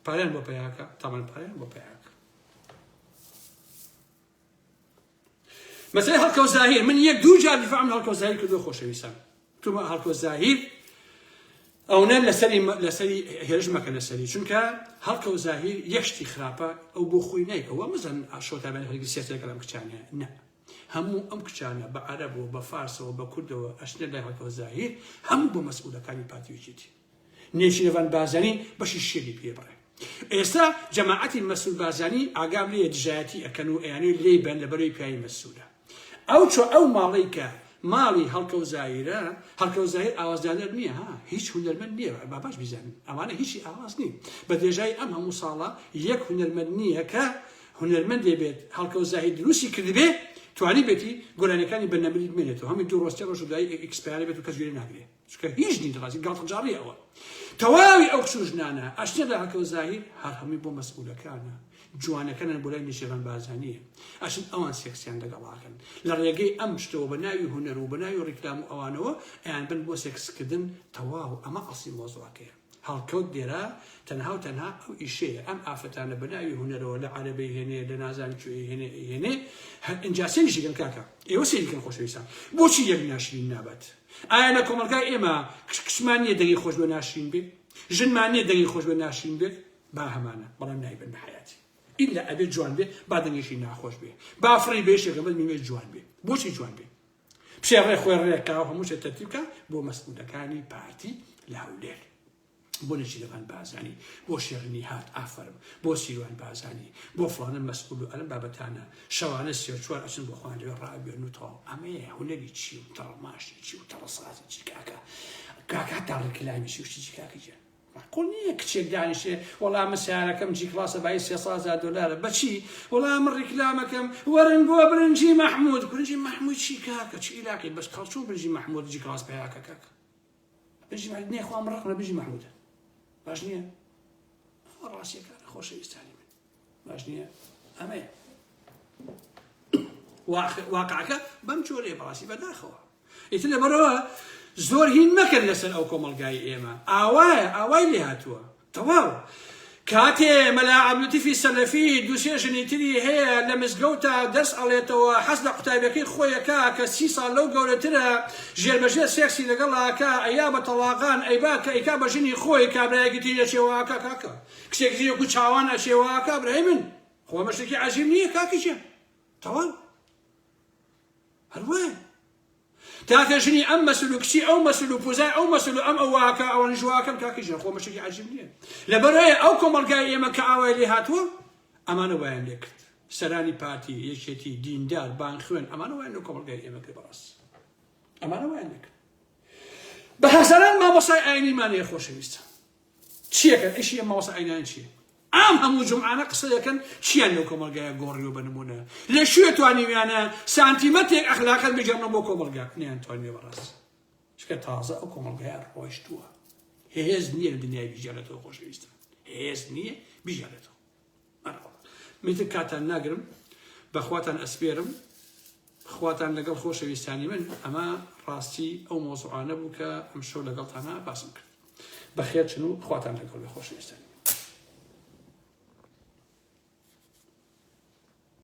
پارەیان بۆ پەیاکە تاوان پارەیان بۆ پەیاکە. مەسەلەی هەڵکەوت زاهیر من یەک دوو جار دیفاعم لە هەڵکەوت زاهیر کردووە خۆشەویستان تومە هەڵکەوت زاهیر ئەونە لەسەری لەسەری هێرش مەکە لەسەری چونکە هەڵکەوت زاهیر یەک شتی خراپە ئەو بۆ خۆی نایکە وە مەزان ئاشۆتا بێن هەرگیز سیاسەکە لەم کچانە نە هەموو ئەم کچانە بە عەرەبەوە بە فارسەوە بە کوردەوە ئەشنە لای هەڵکەوت زاهیر هەموو بۆ مەسئولەکانی پارتی یەکێتی نێچیرڤان بارزانی بەشی شێری پێ بڕێ. ئێستا جەماعەتی مەسرور بارزانی ئاگام لێیە دژایەتی ئەکەن و ئەیانەوێ لێی بەن لەبەرەوەی پیاوی مەسرورە. ئەو چۆ ئەو ماڵەی کە ماڵی هەڵکەوت زاهیرە، هەڵکەوت زاهیر ئاوازدانەر نییە ها، هیچ هونەرمەند نییە با باش بیزانن ئەوانە هیچی ئاواز نین. بە درێژایی ئەم هەموو ساڵە یەک هونەرمەند نییە کە هونەرمەندێ بێت هەڵکەوت زاهیر دروستی کردبێ توانیبێتی گۆرانیەکانی بە نەمری بمێنێتەوە هەمووی دوو ڕۆژ سێ ڕۆژ و دوایی expire بێت و کەس گوێ لێ ناگرێ. چونکە هیچ نین ڕاستی گاڵتەجاڕیە ئەوە تەواوی ئەو کچ و ژنانە ئەشنە لە هەکەو زاهیر هەر هەمووی بۆ مەسئولەکانە جوانەکەنن بۆ لای نێچیرڤان بارزانیە ئەچن ئەوان سێکسیان لەگەڵاکەن لە ڕێگەی ئەم شتەوە بە ناوی هونەر و بە ناوی ڕیکلام و ئەوانەوە ئەیان بن بۆ سێکسکردن تەواو ئەمە ئەسڵی مەوزوعەکەیە هەڵکەوت لێرە تەنها و تەنها ئەو ئیشەیە ئەم ئافرەتانە بە ناوی هونەرەوە لە عەرەبەی هێنێ لە نازانم کوێ هێنێ ئەیهێنێ هەر ئینجا سەیریشی کەن کاکە ئێوە سەیری کەن خۆشەویستان بۆچی یەک ناشرین نابات ئایا لە کۆمەڵگای ئێمە کچ کچمان نییە دەنگی خۆش بێ ناشرین بێ ژنمان نییە دەنگی خۆش بێ ناشرین بێت با هەمانە بەڵام نایبن بە حیاتی ئیلا ئەبێ جوان بێ با دەنگێکی ناخۆش بێ با فڕی بێ شێکە بەس میوێ جوان بێ بۆچی جوان بێ بچێ ڕێ خۆی ڕێکا و هەموو شتێ تەرتیب کا بۆ مەسئولەکانی پارتی لە هەولێر بۆ نێچیرەڤان بارزانی بۆ شێخ نیهاد ئافەرم بۆ سیروان بارزانی بۆ فڵانە مەسئول و ئەلەم بابەتانە شەوانە سێ و چوار ئەچن بۆ خۆیان لەوێ ڕائەبوێرن و تەواو ئەمەیە هونەری چی و تەڕەماشی چی و تەڕەسازی چی کاکە کاکە هەتا ڕیکلامی چی و شتی چی کاکە گیان معقول نییە کچێک دانیشێ وەڵا من سیارەکەم G کڵاسە بایی 300 هەزار دۆلارە بەچی وەڵا من ڕیکلامەکەم وەرن بۆ برنجی مەحمود برنجی مەحمود چی کاکە چی عیلاقی بەس کەڵچۆ برنجی مەحمود G کڵاس پیاکە کاکە برنجی مەحمود نییە خوا من ڕقم لە برنجی مەحمودە باش نییە ئەوە ڕاستیەکانە خۆشەویستانی من باش نییە ئەمەیە واقعەکە بەم جۆرەیە بەڕاستی بەداخەوە ئیتر لەبەرەوە زۆر هین مەکەن لەسەر ئەو کۆمەڵگای ئێمە ئاوایە ئاوای لێ هاتووە تەواو کاتێ مەلا عەبدولەتیفی سەلەفی دووسێ ژنی تری هەیە لە مزگەوتا دەرس ئەڵێتەوە حەز لە قوتابیەکەی خۆیەکا کە سی ساڵ لەو گەورەترە ژێربەژێر سێکسی لەگەڵاکا ئەیا بە تەڵاقان ئەیبا کە ئەیکا بە ژنی خۆی کابرایەکی تری ئەچێوە ئەکا کاکە کچێکی تری وەکو چاوان ئەچێوە ئەکا برای من خۆ ئەمە شتێکی عەجیب نییە کاکە گیان تەواو هەر وایە تاکە ژنی ئەم مەسول و کچی ئەو مەسول و پوزای ئەو مەسول و ئەم ئەو واکە ئەوانیش واکەن کاکە گیان خۆ ئەمە شتێکی عەجیب نییە لەبەرئەوەی ئەو کۆمەڵگای ئێمە کە ئاوای لێ هاتووە ئەمانە وایان لێ کرد سەرانی پارتی یەکێتی دیندار بانخوێن ئەمانە وایان لە کۆمەڵگای ئێمە کرد بەڕاست ئەمانە وایان لێ کرد بە هەزاران مامۆستای ئاینیمان هەیە خۆشەویستە چیەکەن ئیشی ئەم مامۆستا ئاینانە چییە ئەم هەموو جومعانە قسە دەکەن چیان لەو کۆمەڵگایە گۆڕیوە بە نمونە لە کوێ توانیویانە سانتیمەتێک ئەخلاقت بگێڕنەوە بۆ کۆمەڵگا نیان توانیوە بەڕاست چکە تازە ئەو کۆمەڵگایە ڕۆیشتووە هێز نییە لە دنیای بیگێڕێتەوە خۆشەویستە هێز نییە بیگێڕێتەوە میتر کاتان ناگرم بەخواتان ئەسپێرم خواتان لەگەڵ خۆشەویستانی من ئەمە ڕاستی ئەو مۆزوعانە بوو کە ئەم شەو لەگەڵتانە باسم کرد بەخێر چن و خواتان لەگەڵ بێ خۆشەویستانی من.